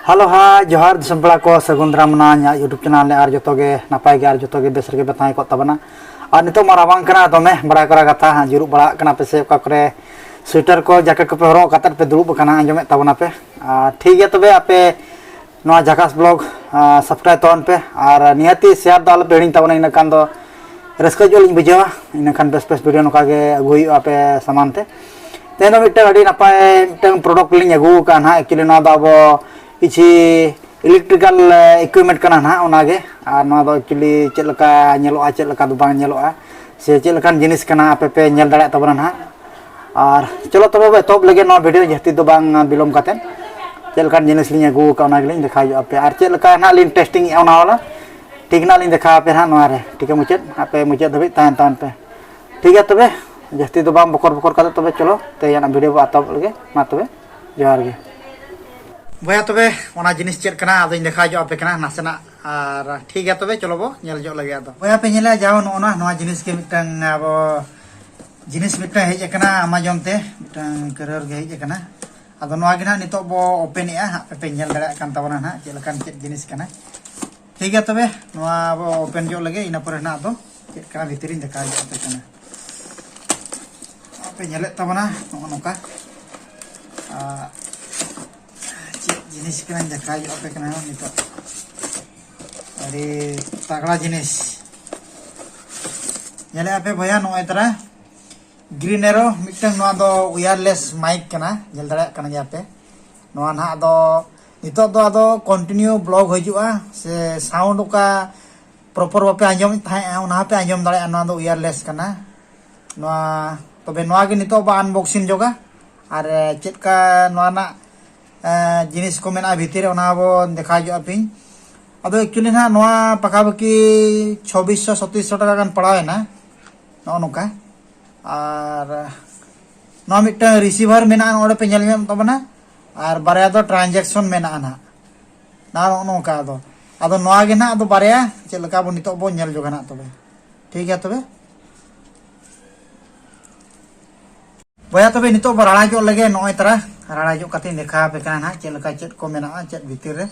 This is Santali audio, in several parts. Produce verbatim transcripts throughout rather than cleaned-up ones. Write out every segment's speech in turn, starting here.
Hello, hi, ᱡᱚᱦᱟᱨ ᱫᱤᱥᱚᱢ ᱯᱮᱲᱟ ᱠᱚ, ᱥᱟᱹᱜᱩᱱ ᱫᱟᱨᱟᱢ ᱱᱟ ᱤᱧᱟᱹᱜ YouTube channel ᱨᱮ᱾ ᱟᱨ ᱡᱚᱛᱚ ᱜᱮ ᱱᱟᱯᱟᱭ ᱜᱮ ᱟᱨ ᱡᱚᱛᱚ ᱜᱮ ᱵᱮᱥ ᱨᱮᱜᱮ ᱯᱮ ᱛᱟᱦᱮᱸ ᱠᱚᱜ ᱛᱟᱵᱚᱱᱟ᱾ ᱟᱨ ᱱᱤᱛᱚᱜ ᱢᱟ ᱨᱟᱵᱟᱝ ᱠᱟᱱᱟ, ᱫᱚᱢᱮ ᱵᱟᱲᱟᱭ ᱠᱚᱨᱟ ᱠᱟᱛᱷᱟ ᱦᱟᱸᱜ, ᱡᱩᱨᱩᱜ ᱵᱟᱲᱟᱜ ᱠᱟᱱᱟ ᱯᱮ ᱥᱮ ᱚᱠᱟ ᱠᱚᱨᱮ ᱥᱩᱭᱮᱴᱟᱨ ᱠᱚ ᱡᱟᱠᱮᱴ ᱠᱚᱯᱮ ᱦᱚᱨᱚᱜ ᱠᱟᱛᱮᱫ ᱯᱮ ᱫᱩᱲᱩᱵ ᱟᱠᱟᱱᱟ, ᱟᱸᱡᱚᱢᱮᱫ ᱛᱟᱵᱚᱱᱟ ᱯᱮ᱾ ᱟᱨ ᱴᱷᱤᱠ ᱜᱮᱭᱟ, ᱛᱚᱵᱮ ᱟᱯᱮ ᱱᱚᱣᱟ ᱡᱷᱟᱠᱟᱥ ᱵᱞᱚᱜ subscribe ᱛᱟᱵᱚᱱ ᱯᱮ ᱟᱨ ᱱᱤᱦᱟᱹᱛᱤ share ᱫᱚ ᱟᱞᱚ ᱯᱮ ᱦᱤᱲᱤᱧ ᱛᱟᱵᱚᱱᱟ, ᱤᱱᱟᱹ ᱠᱷᱟᱱ ᱫᱚ ᱨᱟᱹᱥᱠᱟᱹ ᱧᱚᱜ ᱞᱤᱧ ᱵᱩᱡᱷᱟᱹᱣᱟ᱾ ᱤᱱᱟᱹ ᱠᱷᱟᱱ ᱵᱮᱥ ᱵᱮᱥ video ᱱᱚᱝᱠᱟ ᱜᱮ ᱟᱹᱜᱩ ᱦᱩᱭᱩᱜᱼᱟ ᱟᱯᱮ ᱥᱟᱢᱟᱝ ᱛᱮ᱾ ᱛᱮᱦᱮᱧ ᱫᱚ ᱢᱤᱫᱴᱟᱝ ᱟᱹᱰᱤ ᱱᱟᱯᱟᱭ ᱢᱤᱫᱴᱟᱝ product ᱞᱤᱧ ᱟᱹᱜᱩ ᱟᱠᱟᱫᱼᱟ ᱱᱟᱦᱟᱜ᱾ Actually ᱱᱚᱣᱟ ᱫᱚ ᱟᱵᱚ ᱠᱤᱪᱷᱤ electrical equipment ᱠᱟᱱᱟ ᱱᱟᱦᱟᱜ, ᱚᱱᱟᱜᱮ᱾ ᱟᱨ ᱱᱚᱣᱟ ᱫᱚ actually ᱪᱮᱫ ᱞᱮᱠᱟ ᱧᱮᱞᱚᱜᱼᱟ, ᱪᱮᱫ ᱞᱮᱠᱟ ᱫᱚ ᱵᱟᱝ ᱧᱮᱞᱚᱜᱼᱟ, ᱥᱮ ᱪᱮᱫ ᱞᱮᱠᱟᱱ ᱡᱤᱱᱤᱥ ᱠᱟᱱᱟ, ᱟᱯᱮ ᱯᱮ ᱧᱮᱞ ᱫᱟᱲᱮᱭᱟᱜ ᱛᱟᱵᱚᱱᱟ ᱱᱟᱦᱟᱜ᱾ ᱟᱨ ᱪᱚᱞᱚ ᱛᱚᱵᱮ ᱵᱚ ᱮᱛᱚᱦᱚᱵ ᱞᱮᱜᱮ ᱱᱚᱣᱟ video, ᱡᱟᱹᱥᱛᱤ ᱫᱚ ᱵᱟᱝ ᱵᱤᱞᱚᱢ ᱠᱟᱛᱮᱫ᱾ ᱪᱮᱫ ᱞᱮᱠᱟᱱ ᱡᱤᱱᱤᱥ ᱞᱤᱧ ᱟᱹᱜᱩ ᱟᱠᱟᱫ, ᱚᱱᱟ ᱜᱮᱞᱤᱧ ᱫᱮᱠᱷᱟᱣ ᱧᱚᱜ ᱟᱯᱮᱭᱟ᱾ ᱟᱨ ᱪᱮᱫ ᱞᱮᱠᱟ ᱱᱟᱦᱟᱜ ᱞᱤᱧ testing ᱮᱫᱼᱟ, ᱚᱱᱟ ᱦᱚᱸ ᱴᱷᱤᱠ ᱱᱟᱦᱟᱜ ᱞᱤᱧ ᱫᱮᱠᱷᱟᱣ ᱟᱯᱮᱭᱟ ᱱᱟᱦᱟᱜ ᱱᱚᱣᱟ ᱨᱮ, ᱴᱷᱤᱠ ᱜᱮᱭᱟ? ᱢᱩᱪᱟᱹᱫ, ᱟᱯᱮ ᱢᱩᱪᱟᱹᱫ ᱫᱷᱟᱹᱵᱤᱡ ᱛᱟᱦᱮᱱ ᱛᱟᱵᱚᱱ ᱯᱮ᱾ ᱴᱷᱤᱠ ᱜᱮᱭᱟ ᱛᱚᱵᱮ, ᱡᱟᱹᱥᱛᱤ ᱫᱚ ᱵᱟᱝ ᱵᱚᱠᱚᱨ ᱵᱚᱠᱚᱨ ᱠᱟᱛᱮ ᱛᱚᱵᱮ ᱪᱚᱞᱚ ᱛᱮᱦᱮᱧᱟᱜ video ᱵᱚ ᱮᱛᱚᱦᱚᱵ ᱞᱮᱜᱮ᱾ ᱢᱟ ᱛᱚᱵᱮ, ᱡᱚᱦᱟᱨ ᱜᱮ᱾ ᱵᱚᱭᱦᱟ, ᱛᱚᱵᱮ ᱚᱱᱟ ᱡᱤᱱᱤᱥ ᱪᱮᱫ ᱠᱟᱱᱟ ᱟᱫᱚᱧ ᱫᱮᱠᱷᱟᱣ ᱧᱚᱜ ᱟᱯᱮ ᱠᱟᱱᱟ ᱱᱟᱥᱮᱱᱟᱜ᱾ ᱟᱨ ᱴᱷᱤᱠ ᱜᱮᱭᱟ ᱛᱚᱵᱮ, ᱪᱚᱞᱚ ᱵᱚ ᱧᱮᱞ ᱧᱚᱜ ᱞᱮᱜᱮ᱾ ᱟᱫᱚ ᱵᱚᱭᱦᱟ ᱯᱮ ᱧᱮᱞᱟ, ᱡᱟᱣ ᱱᱚᱜᱼᱚ ᱱᱟ, ᱱᱚᱣᱟ ᱡᱤᱱᱤᱥ ᱜᱮ ᱢᱤᱫᱴᱟᱝ ᱟᱵᱚ ᱡᱤᱱᱤᱥ ᱢᱤᱫᱴᱟᱝ ᱦᱮᱡ ᱟᱠᱟᱱᱟ Amazon ᱛᱮ, ᱢᱤᱫᱴᱟᱝ courier ᱜᱮ ᱦᱮᱡ ᱟᱠᱟᱱᱟ᱾ ᱟᱫᱚ ᱱᱚᱣᱟ ᱜᱮ ᱱᱟᱦᱟᱜ ᱱᱤᱛᱚᱜ ᱵᱚ open ᱮᱜᱼᱟ, ᱦᱟᱸᱜ ᱯᱮ ᱧᱮᱞ ᱫᱟᱲᱮᱭᱟᱜ ᱠᱟᱱ ᱛᱟᱵᱚᱱᱟ ᱱᱟᱦᱟᱜ ᱪᱮᱫ ᱞᱮᱠᱟᱱ ᱪᱮᱫ ᱡᱤᱱᱤᱥ ᱠᱟᱱᱟ᱾ ᱴᱷᱤᱠ ᱜᱮᱭᱟ ᱛᱚᱵᱮ, ᱱᱚᱣᱟ ᱵᱚ open ᱧᱚᱜ ᱞᱮᱜᱮ, ᱤᱱᱟᱹ ᱯᱚᱨᱮ ᱱᱟᱦᱟᱜ ᱟᱫᱚ ᱪᱮᱫ ᱠᱟᱱᱟ ᱵᱷᱤᱛᱤᱨᱤᱧ ᱫᱮᱠᱷᱟᱣ ᱧᱚᱜ ᱟᱯᱮ ᱠᱟᱱᱟ᱾ ᱟᱯᱮ ᱧᱮᱞᱮᱫ ᱛᱟᱵᱚᱱᱟ ᱱᱚᱜᱼᱚ ᱱᱚᱝᱠᱟ᱾ ᱟᱨ ᱪᱮᱫ ᱡᱤᱱᱤᱥ ᱠᱟᱱᱟᱧ ᱫᱮᱠᱷᱟᱣ ᱧᱚᱜ ᱟᱯᱮ ᱠᱟᱱᱟ ᱱᱤᱛᱚᱜ᱾ ᱟᱹᱰᱤ ᱛᱟᱜᱲᱟ ᱡᱤᱱᱤᱥ᱾ ᱧᱮᱞᱮᱫᱼᱟ ᱯᱮ ᱵᱚᱭᱦᱟ, ᱱᱚᱜᱼᱚᱭ ᱛᱟᱨᱟ Greenero ᱢᱤᱫᱴᱟᱝ ᱱᱚᱣᱟ ᱫᱚ wireless mic ᱠᱟᱱᱟ, ᱧᱮᱞ ᱫᱟᱲᱮᱭᱟᱜ ᱠᱟᱱ ᱜᱮᱭᱟ ᱯᱮ᱾ ᱱᱚᱣᱟ ᱱᱟᱦᱟᱜ ᱫᱚ ᱱᱤᱛᱚᱜ ᱫᱚ ᱟᱫᱚ continue vlog ᱦᱤᱡᱩᱜᱼᱟ, ᱥᱮ sound ᱚᱠᱟ proper ᱵᱟᱯᱮ ᱟᱸᱡᱚᱢᱮᱫ ᱛᱟᱦᱮᱸᱜᱼᱟ, ᱚᱱᱟ ᱦᱚᱸᱯᱮ ᱟᱸᱡᱚᱢ ᱫᱟᱲᱮᱭᱟᱜᱼᱟ᱾ ᱱᱚᱣᱟ ᱫᱚ wireless ᱠᱟᱱᱟ᱾ ᱱᱚᱣᱟ, ᱛᱚᱵᱮ ᱱᱚᱣᱟ ᱜᱮ ᱱᱤᱛᱚᱜ ᱵᱚ unboxing ᱧᱚᱜᱟ, ᱟᱨ ᱪᱮᱫ ᱠᱟ ᱱᱚᱣᱟ ᱨᱮᱱᱟᱜ, ᱮᱸ, ᱡᱤᱱᱤᱥ ᱠᱚ ᱢᱮᱱᱟᱜᱼᱟ ᱵᱷᱤᱛᱤᱨ ᱨᱮ, ᱚᱱᱟ ᱵᱚ ᱫᱮᱠᱷᱟᱣ ᱧᱚᱜ ᱟᱯᱮᱧ᱾ ᱟᱫᱚ actually ᱱᱟᱦᱟᱜ ᱱᱚᱣᱟ ᱯᱟᱠᱟᱯᱟᱠᱤ ᱪᱷᱚᱵᱵᱤᱥ ᱥᱚ ᱥᱟᱛᱟᱥ ᱥᱚ ᱴᱟᱠᱟ ᱜᱟᱱ ᱯᱟᱲᱟᱣ ᱮᱱᱟ, ᱱᱚᱜᱼᱚ ᱱᱚᱝᱠᱟ᱾ ᱟᱨ ᱱᱚᱣᱟ ᱢᱤᱫᱴᱟᱝ receiver ᱢᱮᱱᱟᱜᱼᱟ, ᱱᱚᱰᱮ ᱯᱮ ᱧᱮᱞ ᱧᱟᱢ ᱛᱟᱵᱚᱱᱟ, ᱟᱨ ᱵᱟᱨᱭᱟ ᱫᱚ transaction ᱢᱮᱱᱟᱜᱼᱟ ᱱᱟᱦᱟᱜ᱾ ᱱᱚᱜᱼᱚ ᱱᱚᱝᱠᱟ᱾ ᱟᱫᱚ, ᱟᱫᱚ ᱱᱚᱣᱟ ᱜᱮ ᱱᱟᱦᱟᱜ ᱟᱫᱚ ᱵᱟᱨᱭᱟ ᱪᱮᱫ ᱞᱮᱠᱟ ᱵᱚ ᱱᱤᱛᱚᱜ ᱵᱚ ᱧᱮᱞ ᱡᱚᱝᱟ ᱱᱟᱦᱟᱜ ᱛᱚᱵᱮ᱾ ᱴᱷᱤᱠ ᱜᱮᱭᱟ ᱛᱚᱵᱮ᱾ ᱵᱚᱭᱦᱟ, ᱛᱚᱵᱮ ᱱᱤᱛᱚᱜ ᱵᱚ ᱨᱟᱲᱟ ᱧᱚᱜ ᱞᱮᱜᱮ ᱱᱚᱜᱼᱚᱭ ᱛᱟᱨᱟ᱾ ᱨᱟᱲᱟ ᱧᱚᱜ ᱠᱟᱛᱮᱧ ᱫᱮᱠᱷᱟᱣ ᱟᱯᱮ ᱠᱟᱱᱟ ᱱᱟᱦᱟᱜ ᱪᱮᱫ ᱞᱮᱠᱟ ᱪᱮᱫ ᱠᱚ ᱢᱮᱱᱟᱜᱼᱟ ᱪᱮᱫ ᱵᱷᱤᱛᱤᱨ ᱨᱮ᱾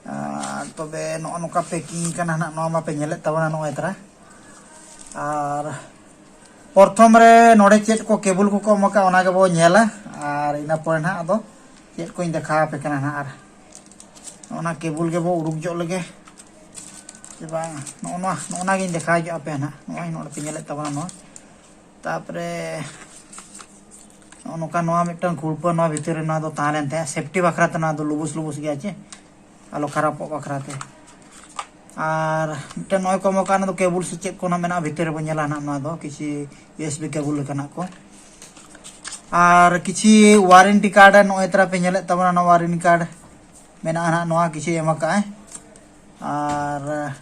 ᱟᱨ ᱛᱚᱵᱮ ᱱᱚᱜᱼᱚ ᱱᱚᱝᱠᱟ packing ᱠᱟᱱᱟ ᱱᱟᱦᱟᱜ, ᱱᱚᱣᱟ ᱢᱟᱯᱮ ᱧᱮᱞᱮᱫ ᱛᱟᱵᱚᱱᱟ ᱱᱚᱜᱼᱚᱭ ᱛᱟᱨᱟ᱾ ᱟᱨ ᱯᱨᱚᱛᱷᱚᱢ ᱨᱮ ᱱᱚᱰᱮ ᱪᱮᱫ ᱠᱚ cable ᱠᱚᱠᱚ ᱮᱢ ᱟᱠᱟᱫ ᱚᱱᱟ ᱜᱮᱵᱚ ᱧᱮᱞᱟ, ᱟᱨ ᱤᱱᱟᱹ ᱯᱚᱨᱮ ᱱᱟᱦᱟᱜ ᱟᱫᱚ ᱪᱮᱫ ᱠᱚᱧ ᱫᱮᱠᱷᱟᱣ ᱟᱯᱮ ᱠᱟᱱᱟ ᱱᱟᱦᱟᱜ᱾ ᱟᱨ ᱚᱱᱟ cable ᱜᱮᱵᱚ ᱩᱰᱩᱠ ᱧᱚᱜ ᱞᱮᱜᱮ᱾ ᱥᱮ ᱵᱟᱝ, ᱱᱚᱜᱼᱚ ᱱᱚᱣᱟ, ᱱᱚᱜᱼᱚ ᱱᱟ ᱜᱤᱧ ᱫᱮᱠᱷᱟᱣ ᱧᱚᱜ ᱟᱯᱮᱭᱟ ᱱᱟᱦᱟᱜ᱾ ᱱᱚᱜᱼᱚᱭ ᱱᱚᱰᱮ ᱯᱮ ᱧᱮᱞᱮᱫ ᱛᱟᱵᱚᱱᱟ ᱱᱚᱣᱟ᱾ ᱛᱟᱯᱚᱨᱮ ᱱᱚᱜᱼᱚ ᱱᱚᱝᱠᱟ ᱱᱚᱣᱟ ᱢᱤᱫᱴᱟᱝ ᱠᱷᱩᱲᱯᱟᱹ ᱱᱚᱣᱟ ᱵᱷᱤᱛᱤᱨ ᱨᱮ ᱱᱚᱣᱟ ᱫᱚ ᱛᱟᱦᱮᱸ ᱞᱮᱱ ᱛᱟᱦᱮᱸᱫ, safety ᱵᱟᱠᱷᱨᱟ ᱛᱮ ᱱᱚᱣᱟ ᱫᱚ ᱞᱩᱵᱩᱥ ᱞᱩᱵᱩᱥ ᱜᱮᱭᱟ ᱪᱮ, ᱟᱞᱚ ᱠᱷᱟᱨᱟᱯᱚᱜ ᱵᱟᱠᱷᱨᱟ ᱛᱮ᱾ ᱟᱨ ᱢᱤᱫᱴᱟᱝ ᱱᱚᱜᱼᱚᱭ ᱠᱚ ᱮᱢ ᱟᱠᱟᱫ, ᱚᱱᱟ ᱫᱚ cable ᱥᱮ ᱪᱮᱫ ᱠᱚ ᱚᱱᱟ ᱢᱮᱱᱟᱜᱼᱟ ᱵᱷᱤᱛᱤᱨ ᱨᱮᱵᱚᱱ ᱧᱮᱞᱟ ᱱᱟᱦᱟᱜ, ᱱᱚᱣᱟ ᱫᱚ ᱠᱤᱪᱷᱤ U S B cable ᱞᱮᱠᱟᱱᱟᱜ ᱠᱚ᱾ ᱟᱨ ᱠᱤᱪᱷᱤ warranty card ᱱᱚᱜᱼᱚᱭ ᱛᱟᱨᱟ ᱯᱮ ᱧᱮᱞᱮᱫ ᱛᱟᱵᱚᱱᱟ, ᱱᱚᱣᱟ warranty card ᱢᱮᱱᱟᱜᱼᱟ ᱱᱟᱦᱟᱜ, ᱱᱚᱣᱟ ᱠᱤᱪᱷᱤ ᱮᱢ ᱟᱠᱟᱫᱼᱟᱭ᱾ ᱟᱨ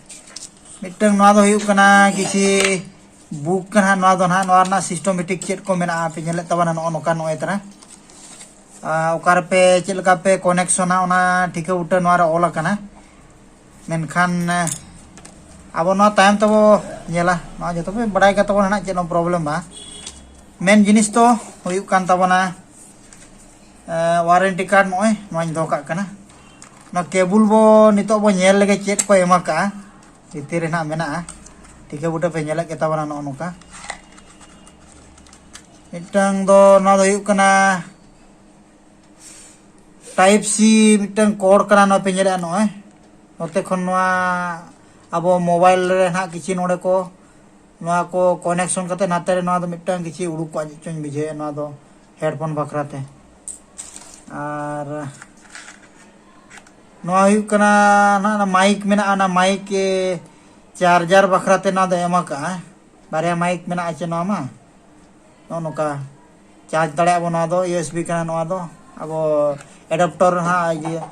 ᱢᱤᱫᱴᱟᱝ ᱱᱚᱣᱟ ᱫᱚ ᱦᱩᱭᱩᱜ ᱠᱟᱱᱟ ᱠᱤᱪᱷᱤ book ᱠᱟᱱᱟ ᱱᱚᱣᱟ ᱫᱚ ᱱᱟᱦᱟᱜ, ᱱᱚᱣᱟ ᱨᱮᱱᱟᱜ systematic ᱪᱮᱫ ᱠᱚ ᱢᱮᱱᱟᱜᱼᱟ ᱯᱮ ᱧᱮᱞᱮᱫ ᱛᱟᱵᱚᱱᱟ ᱱᱚᱜᱼᱚ ᱱᱚᱝᱠᱟ ᱱᱚᱜᱼᱚᱭ ᱛᱟᱨᱟ᱾ ᱟᱨ ᱚᱠᱟ ᱨᱮᱯᱮ ᱪᱮᱫ ᱞᱮᱠᱟ ᱯᱮ connectionᱟ ᱚᱱᱟ ᱴᱷᱤᱠᱟᱹ ᱵᱩᱴᱟᱹ ᱱᱚᱣᱟ ᱨᱮ ᱚᱞ ᱟᱠᱟᱱᱟ᱾ ᱢᱮᱱᱠᱷᱟᱱ ᱟᱵᱚ ᱱᱚᱣᱟ ᱛᱟᱭᱚᱢ ᱛᱮᱵᱚ ᱧᱮᱞᱟ, ᱱᱚᱣᱟ ᱡᱚᱛᱚ ᱯᱮ ᱵᱟᱲᱟᱭ ᱜᱮ ᱛᱟᱵᱚᱱᱟ ᱱᱟᱦᱟᱜ, ᱪᱮᱫ ᱦᱚᱸ problem ᱵᱟᱝ᱾ ᱢᱮᱱ ᱡᱤᱱᱤᱥ ᱫᱚ ᱦᱩᱭᱩᱜ ᱠᱟᱱ ᱛᱟᱵᱚᱱᱟ ᱮ, warranty card ᱱᱚᱜᱼᱚᱭ ᱱᱚᱣᱟᱧ ᱫᱚᱦᱚ ᱠᱟᱜ ᱠᱟᱱᱟ᱾ ᱱᱚᱣᱟ cable ᱵᱚ ᱱᱤᱛᱚᱜ ᱵᱚ ᱧᱮᱞ ᱞᱮᱜᱮ ᱪᱮᱫ ᱠᱚ ᱮᱢ ᱟᱠᱟᱜᱼᱟ, ᱵᱷᱤᱛᱤᱨ ᱨᱮ ᱱᱟᱜ ᱢᱮᱱᱟᱜᱼᱟ᱾ ᱴᱷᱤᱠᱟᱹ ᱵᱩᱴᱟᱹ ᱯᱮ ᱧᱮᱞᱮᱫ ᱜᱮ ᱛᱟᱵᱚᱱᱟ ᱱᱚᱜᱼᱚ ᱱᱚᱝᱠᱟ᱾ ᱢᱤᱫᱴᱟᱝ ᱫᱚ ᱱᱚᱣᱟ ᱫᱚ ᱦᱩᱭᱩᱜ ᱠᱟᱱᱟ type C ᱢᱤᱫᱴᱟᱝ cord ᱠᱟᱱᱟ, ᱱᱚᱣᱟ ᱯᱮ ᱧᱮᱞᱮᱫᱼᱟ ᱱᱚᱜᱼᱚᱭ᱾ ᱱᱚᱛᱮ ᱠᱷᱚᱱ ᱱᱚᱣᱟ ᱟᱵᱚ mobile ᱨᱮ ᱱᱟᱜ ᱠᱤᱪᱷᱤ ᱱᱚᱰᱮ ᱠᱚ ᱱᱚᱣᱟ ᱠᱚ connection ᱠᱟᱛᱮ ᱱᱟᱛᱮ ᱨᱮ ᱱᱚᱣᱟ ᱫᱚ ᱢᱤᱫᱴᱟᱝ ᱠᱤᱪᱷᱤ ᱩᱰᱩᱠ ᱠᱚᱜᱼᱟ ᱪᱮᱫ ᱪᱚᱧ ᱵᱩᱡᱷᱟᱹᱣᱮᱫ ᱱᱚᱣᱟ ᱫᱚ headphone ᱵᱟᱠᱷᱨᱟ ᱛᱮ᱾ ᱟᱨ ᱱᱚᱣᱟ ᱦᱩᱭᱩᱜ ᱠᱟᱱᱟ ᱱᱟᱜ ᱚᱱᱟ mic ᱢᱮᱱᱟᱜᱼᱟ, ᱚᱱᱟ mic, ᱮ, charger ᱵᱟᱠᱷᱨᱟ ᱛᱮ ᱱᱚᱣᱟ ᱫᱚ ᱮᱢ ᱟᱠᱟᱜᱼᱟ᱾ ᱵᱟᱨᱭᱟ mic ᱢᱮᱱᱟᱜᱼᱟ ᱪᱮ ᱱᱚᱣᱟ ᱢᱟ, ᱱᱚᱜᱼᱚ ᱱᱚᱝᱠᱟ charge ᱫᱟᱲᱮᱭᱟᱜᱼᱟ ᱵᱚᱱ᱾ ᱱᱚᱣᱟ ᱫᱚ U S B ᱠᱟᱱᱟ, ᱱᱚᱣᱟ ᱫᱚ ᱟᱵᱚ adapter ᱦᱟᱸᱜ ᱤᱭᱟᱹ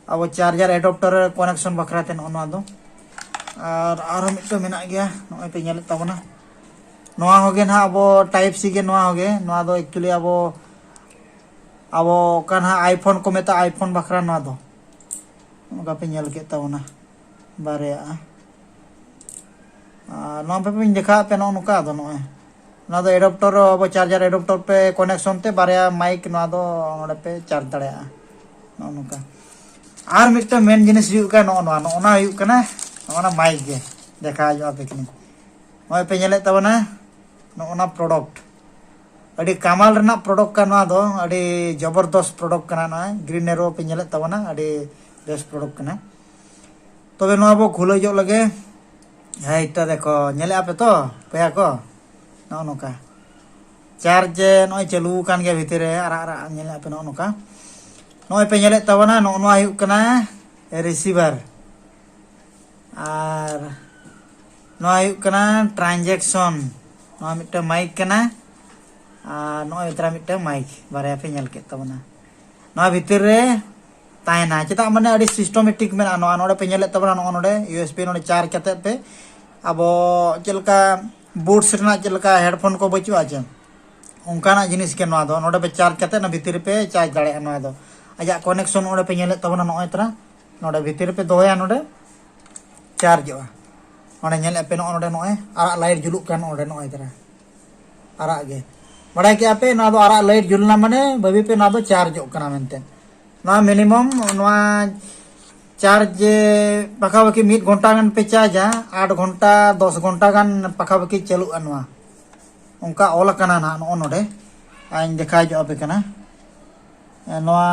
ᱟᱵᱚ charger adapter connection ᱵᱟᱠᱷᱨᱟ ᱛᱮ ᱱᱚᱜᱼᱚ ᱱᱚᱣᱟ ᱫᱚ᱾ ᱟᱨ ᱟᱨᱦᱚᱸ ᱢᱤᱫᱴᱟᱝ ᱢᱮᱱᱟᱜ ᱜᱮᱭᱟ, ᱱᱚᱜᱼᱚᱭ ᱯᱮ ᱧᱮᱞᱮᱫ ᱛᱟᱵᱚᱱᱟ᱾ ᱱᱚᱣᱟ ᱦᱚᱸᱜᱮ ᱱᱟᱦᱟᱜ ᱟᱵᱚ type C ᱜᱮ, ᱱᱚᱣᱟ ᱦᱚᱸᱜᱮ, ᱱᱚᱣᱟ ᱫᱚ actually ᱟᱵᱚ ᱟᱵᱚ ᱚᱠᱟ ᱱᱟᱦᱟᱜ iPhone ᱠᱚ ᱢᱮᱛᱟᱜᱼᱟ, iPhone ᱵᱟᱠᱷᱨᱟ ᱱᱚᱣᱟ ᱫᱚ᱾ ᱱᱚᱝᱠᱟ ᱯᱮ ᱧᱮᱞ ᱠᱮᱫ ᱛᱟᱵᱚᱱᱟ ᱵᱟᱨᱭᱟᱜᱼᱟ᱾ ᱟᱨ ᱱᱚᱣᱟ ᱯᱮ ᱯᱮᱧ ᱫᱮᱠᱷᱟᱣᱟᱫ ᱯᱮ ᱱᱚᱜᱼᱚ ᱱᱚᱝᱠᱟ, ᱟᱫᱚ ᱱᱚᱜᱼᱚᱭ ᱱᱚᱣᱟ ᱫᱚ ᱮᱰᱟᱯᱴᱚᱨ, ᱟᱵᱚ ᱪᱟᱨᱡᱟᱨ ᱮᱰᱟᱯᱴᱚᱨ ᱯᱮ ᱠᱟᱱᱮᱠᱥᱚᱱ ᱛᱮ ᱵᱟᱨᱭᱟ ᱢᱟᱭᱤᱠ ᱱᱚᱣᱟ ᱫᱚ ᱱᱚᱰᱮ ᱯᱮ ᱪᱟᱨᱡᱽ ᱫᱟᱲᱮᱭᱟᱜᱼᱟ᱾ ᱱᱚᱜᱼᱚ ᱱᱚᱝᱠᱟ᱾ ᱟᱨ ᱢᱤᱫᱴᱟᱝ ᱢᱮᱱ ᱡᱤᱱᱤᱥ ᱦᱩᱭᱩᱜ ᱠᱟᱱᱟ ᱱᱚᱜᱼᱚ ᱱᱚᱣᱟ, ᱱᱚᱜᱼᱚ ᱱᱚᱣᱟ ᱦᱩᱭᱩᱜ ᱠᱟᱱᱟ ᱱᱚᱜᱼᱚ ᱱᱚᱣᱟ ᱢᱟᱭᱤᱠ ᱜᱮ᱾ ᱫᱮᱠᱷᱟᱣ ᱧᱚᱜ ᱟᱯᱮ ᱠᱟᱹᱱᱟᱹᱧ᱾ ᱱᱚᱜᱼᱚᱭ ᱯᱮ ᱧᱮᱞᱮᱫ ᱛᱟᱵᱚᱱᱟ ᱱᱚᱜᱼᱚ ᱱᱚᱣᱟ ᱯᱨᱚᱰᱟᱠᱴ, ᱟᱹᱰᱤ ᱠᱟᱢᱟᱞ ᱨᱮᱱᱟᱜ ᱯᱨᱚᱰᱟᱠᱴ ᱠᱟᱱᱟ ᱱᱚᱣᱟ ᱫᱚ, ᱟᱹᱰᱤ ᱡᱚᱵᱚᱨᱫᱚᱥ ᱯᱨᱚᱰᱟᱠᱴ ᱠᱟᱱᱟ ᱱᱚᱣᱟ᱾ ᱜᱨᱤᱱ ᱮᱨᱳ ᱯᱮ ᱧᱮᱞᱮᱫ ᱛᱟᱵᱚᱱᱟ, ᱟᱹᱰᱤ ᱵᱮᱥ ᱯᱨᱚᱰᱟᱠᱴ ᱠᱟᱱᱟ᱾ ᱛᱚᱵᱮ ᱱᱚᱣᱟ ᱵᱚ ᱠᱷᱩᱞᱟᱹᱣ ᱧᱚᱜ ᱞᱮᱜᱮ᱾ ᱦᱮᱸ, ᱮᱴᱟ ᱫᱮᱠᱷᱚ, ᱧᱮᱞᱮᱫᱼᱟ ᱯᱮ ᱛᱚ ᱵᱚᱭᱦᱟ ᱠᱚ? ᱱᱚᱜᱼᱚ ᱱᱚᱝᱠᱟ ᱪᱟᱨᱡᱽ ᱱᱚᱜᱼᱚᱭ ᱪᱟᱹᱞᱩ ᱟᱠᱟᱱ ᱜᱮᱭᱟ ᱵᱷᱤᱛᱤᱨ ᱨᱮ, ᱟᱨᱟᱜ ᱟᱨᱟᱜ ᱧᱮᱞᱮᱫᱼᱟ ᱯᱮ ᱱᱚᱜᱼᱚ ᱱᱚᱝᱠᱟ᱾ ᱱᱚᱜᱼᱚᱭ ᱯᱮ ᱧᱮᱞᱮᱫ ᱛᱟᱵᱚᱱᱟ, ᱱᱚᱜᱼᱚ ᱱᱚᱣᱟ ᱦᱩᱭᱩᱜ ᱠᱟᱱᱟ ᱨᱤᱥᱤᱵᱷᱟᱨ᱾ ᱟᱨ ᱱᱚᱣᱟ ᱦᱩᱭᱩᱜ ᱠᱟᱱᱟ ᱴᱨᱟᱱᱡᱮᱠᱥᱚᱱ᱾ ᱱᱚᱣᱟ ᱢᱤᱫᱴᱟᱝ ᱢᱟᱭᱤᱠ ᱠᱟᱱᱟ, ᱟᱨ ᱱᱚᱜᱼᱚᱭ ᱛᱟᱨᱟ ᱢᱤᱫᱴᱟᱝ ᱢᱟᱭᱤᱠ, ᱵᱟᱨᱭᱟ ᱯᱮ ᱧᱮᱞ ᱠᱮᱫ ᱛᱟᱵᱚᱱᱟ᱾ ᱱᱚᱣᱟ ᱵᱷᱤᱛᱤᱨ ᱨᱮ ᱛᱟᱦᱮᱱᱟ᱾ ᱪᱮᱫᱟᱜ ᱢᱟᱱᱮ ᱟᱹᱰᱤ ᱥᱤᱥᱴᱚᱢᱮᱴᱤᱠ ᱢᱮᱱᱟᱜᱼᱟ᱾ ᱱᱚᱣᱟ ᱱᱚᱰᱮ ᱯᱮ ᱧᱮᱞᱮᱫ ᱛᱟᱵᱚᱱᱟ, ᱱᱚᱜᱼᱚ ᱱᱚᱰᱮ ᱤᱭᱩ ᱮᱥ ᱵᱤ ᱱᱚᱰᱮ ᱪᱟᱨᱡᱽ ᱠᱟᱛᱮᱫ ᱯᱮ, ᱟᱵᱚ ᱪᱮᱫ ᱞᱮᱠᱟ ᱵᱩᱴᱥ ᱨᱮᱱᱟᱜ ᱪᱮᱫ ᱞᱮᱠᱟ ᱦᱮᱰᱯᱷᱳᱱ ᱠᱚ ᱵᱟᱹᱪᱩᱜᱼᱟ ᱪᱮ, ᱚᱱᱠᱟᱱᱟᱜ ᱡᱤᱱᱤᱥ ᱜᱮ ᱱᱚᱣᱟ ᱫᱚ᱾ ᱱᱚᱰᱮ ᱯᱮ ᱪᱟᱨᱡᱽ ᱠᱟᱛᱮᱫ ᱚᱱᱟ ᱵᱷᱤᱛᱤᱨ ᱨᱮᱯᱮ ᱪᱟᱨᱡᱽ ᱫᱟᱲᱮᱭᱟᱜᱼᱟ᱾ ᱱᱚᱣᱟ ᱫᱚ ᱟᱡᱟᱜ ᱠᱟᱱᱮᱠᱥᱚᱱ ᱱᱚᱰᱮ ᱯᱮ ᱧᱮᱞᱮᱫ ᱛᱟᱵᱚᱱᱟ, ᱱᱚᱜᱼᱚᱭ ᱛᱟᱨᱟ ᱱᱚᱰᱮ ᱵᱷᱤᱛᱤᱨ ᱨᱮᱯᱮ ᱫᱚᱦᱚᱭᱟ, ᱱᱚᱰᱮ ᱪᱟᱨᱡᱚᱜᱼᱟ᱾ ᱱᱚᱰᱮ ᱧᱮᱞᱮᱫ ᱯᱮ ᱱᱚᱜᱼᱚ ᱱᱚᱰᱮ ᱱᱚᱜᱼᱚᱭ ᱟᱨᱟᱜ ᱞᱟᱭᱤᱴ ᱡᱩᱞᱩᱜ ᱠᱟᱱ, ᱱᱚᱰᱮ ᱱᱚᱜᱼᱚᱭ ᱛᱟᱨᱟ ᱟᱨᱟᱜ ᱜᱮ᱾ ᱵᱟᱲᱟᱭ ᱠᱮᱜᱼᱟ ᱯᱮ ᱱᱚᱣᱟ ᱫᱚ ᱟᱨᱟᱜ ᱞᱟᱭᱤᱴ ᱡᱩᱞ ᱮᱱᱟ ᱢᱟᱱᱮ ᱵᱷᱟᱹᱵᱤ ᱯᱮ ᱱᱚᱣᱟ ᱫᱚ ᱪᱟᱨᱡᱚᱜ ᱠᱟᱱᱟ ᱢᱮᱱᱛᱮ᱾ ᱱᱚᱣᱟ ᱢᱤᱱᱤᱢᱟᱢ ᱱᱚᱣᱟ ᱪᱟᱨᱡᱽ ᱯᱟᱠᱟᱯᱟᱠᱤ ᱢᱤᱫ ᱜᱷᱚᱱᱴᱟ ᱜᱟᱱ ᱯᱮ ᱪᱟᱨᱡᱟ, ᱟᱴ ᱜᱷᱚᱱᱴᱟ ᱫᱚᱥ ᱜᱷᱚᱱᱴᱟ ᱜᱟᱱ ᱯᱟᱠᱟᱯᱟᱠᱤ ᱪᱟᱹᱞᱩᱜᱼᱟ ᱱᱚᱣᱟ᱾ ᱚᱱᱠᱟ ᱚᱞ ᱟᱠᱟᱱᱟ ᱱᱟᱦᱟᱜ ᱱᱚᱜᱼᱚ ᱱᱚᱰᱮ, ᱟᱨᱤᱧ ᱫᱮᱠᱷᱟᱣ ᱧᱚᱜ ᱟᱯᱮ ᱠᱟᱱᱟ᱾ ᱱᱚᱣᱟ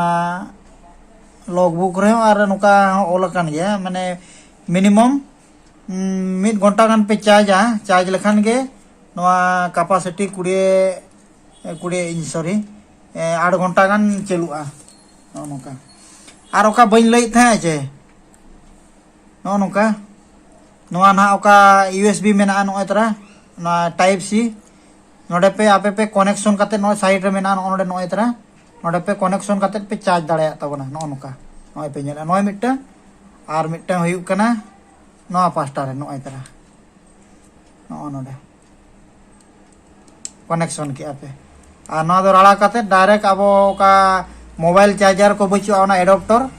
ᱞᱚᱜᱽᱵᱩᱠ ᱨᱮᱦᱚᱸ ᱟᱨ ᱱᱚᱝᱠᱟ ᱦᱚᱸ ᱚᱞ ᱟᱠᱟᱱ ᱜᱮᱭᱟ, ᱢᱟᱱᱮ ᱢᱤᱱᱤᱢᱟᱢ ᱢᱤᱫ ᱜᱷᱚᱱᱴᱟ ᱜᱟᱱ ᱯᱮ ᱪᱟᱨᱡᱟ᱾ ᱪᱟᱨᱡᱽ ᱞᱮᱠᱷᱟᱱ ᱜᱮ ᱱᱚᱣᱟ ᱠᱟᱯᱟᱥᱤᱴᱤ ᱠᱩᱲᱤ, ᱠᱩᱲᱤ ᱤᱧ ᱥᱚᱨᱤ ᱟᱴ ᱜᱷᱚᱱᱴᱟ ᱜᱟᱱ ᱪᱟᱹᱞᱩᱜᱼᱟ᱾ ᱱᱚᱜᱼᱚ ᱱᱚᱝᱠᱟ᱾ ᱟᱨ ᱚᱠᱟ ᱵᱟᱹᱧ ᱞᱟᱹᱭᱮᱫ ᱛᱟᱦᱮᱸᱫ ᱡᱮ ᱱᱚᱜᱼᱚ ᱱᱚᱝᱠᱟ, ᱱᱚᱣᱟ ᱱᱟᱦᱟᱜ ᱚᱠᱟ ᱤᱭᱩ ᱮᱥ ᱵᱤ ᱢᱮᱱᱟᱜᱼᱟ ᱱᱚᱜᱼᱚᱭ ᱛᱟᱨᱟ, ᱱᱚᱣᱟ ᱴᱟᱭᱤᱯ ᱥᱤ, ᱱᱚᱰᱮ ᱯᱮ ᱟᱯᱮ ᱯᱮ ᱠᱟᱱᱮᱠᱥᱚᱱ ᱠᱟᱛᱮ ᱱᱚᱜᱼᱚᱭ ᱥᱟᱭᱤᱰ ᱨᱮ ᱢᱮᱱᱟᱜᱼᱟ ᱱᱚᱜᱼᱚ ᱱᱚᱰᱮ ᱱᱚᱜᱼᱚᱭ ᱛᱟᱨᱟ, ᱱᱚᱰᱮ ᱯᱮ ᱠᱟᱱᱮᱠᱥᱚᱱ ᱠᱟᱛᱮ ᱯᱮ ᱪᱟᱨᱡᱽ ᱫᱟᱲᱮᱭᱟᱜ ᱛᱟᱵᱚᱱᱟ᱾ ᱱᱚᱜᱼᱚ ᱱᱚᱝᱠᱟ ᱱᱚᱜᱼᱚᱭ ᱯᱮ ᱧᱮᱞᱟ, ᱱᱚᱜᱼᱚᱭ ᱢᱤᱫᱴᱟᱝ ᱟᱨ ᱢᱤᱫᱴᱟᱝ ᱦᱩᱭᱩᱜ ᱠᱟᱱᱟ ᱱᱚᱣᱟ ᱯᱟᱥᱴᱟ ᱨᱮ ᱱᱚᱜᱼᱚᱭ ᱛᱟᱨᱟ, ᱱᱚᱜᱼᱚ ᱱᱚᱰᱮ ᱠᱟᱱᱮᱠᱥᱚᱱ ᱠᱮᱜᱼᱟ ᱯᱮ᱾ ᱟᱨ ᱱᱚᱣᱟ ᱫᱚ ᱨᱟᱲᱟ ᱠᱟᱛᱮ ᱰᱟᱭᱨᱮᱠᱴ ᱟᱵᱚ ᱚᱠᱟ ᱢᱳᱵᱟᱭᱤᱞ ᱪᱟᱨᱡᱟᱨ ᱠᱚ ᱵᱟᱹᱪᱩᱜᱼᱟ, ᱚᱱᱟ ᱮᱰᱟᱯᱴᱚᱨ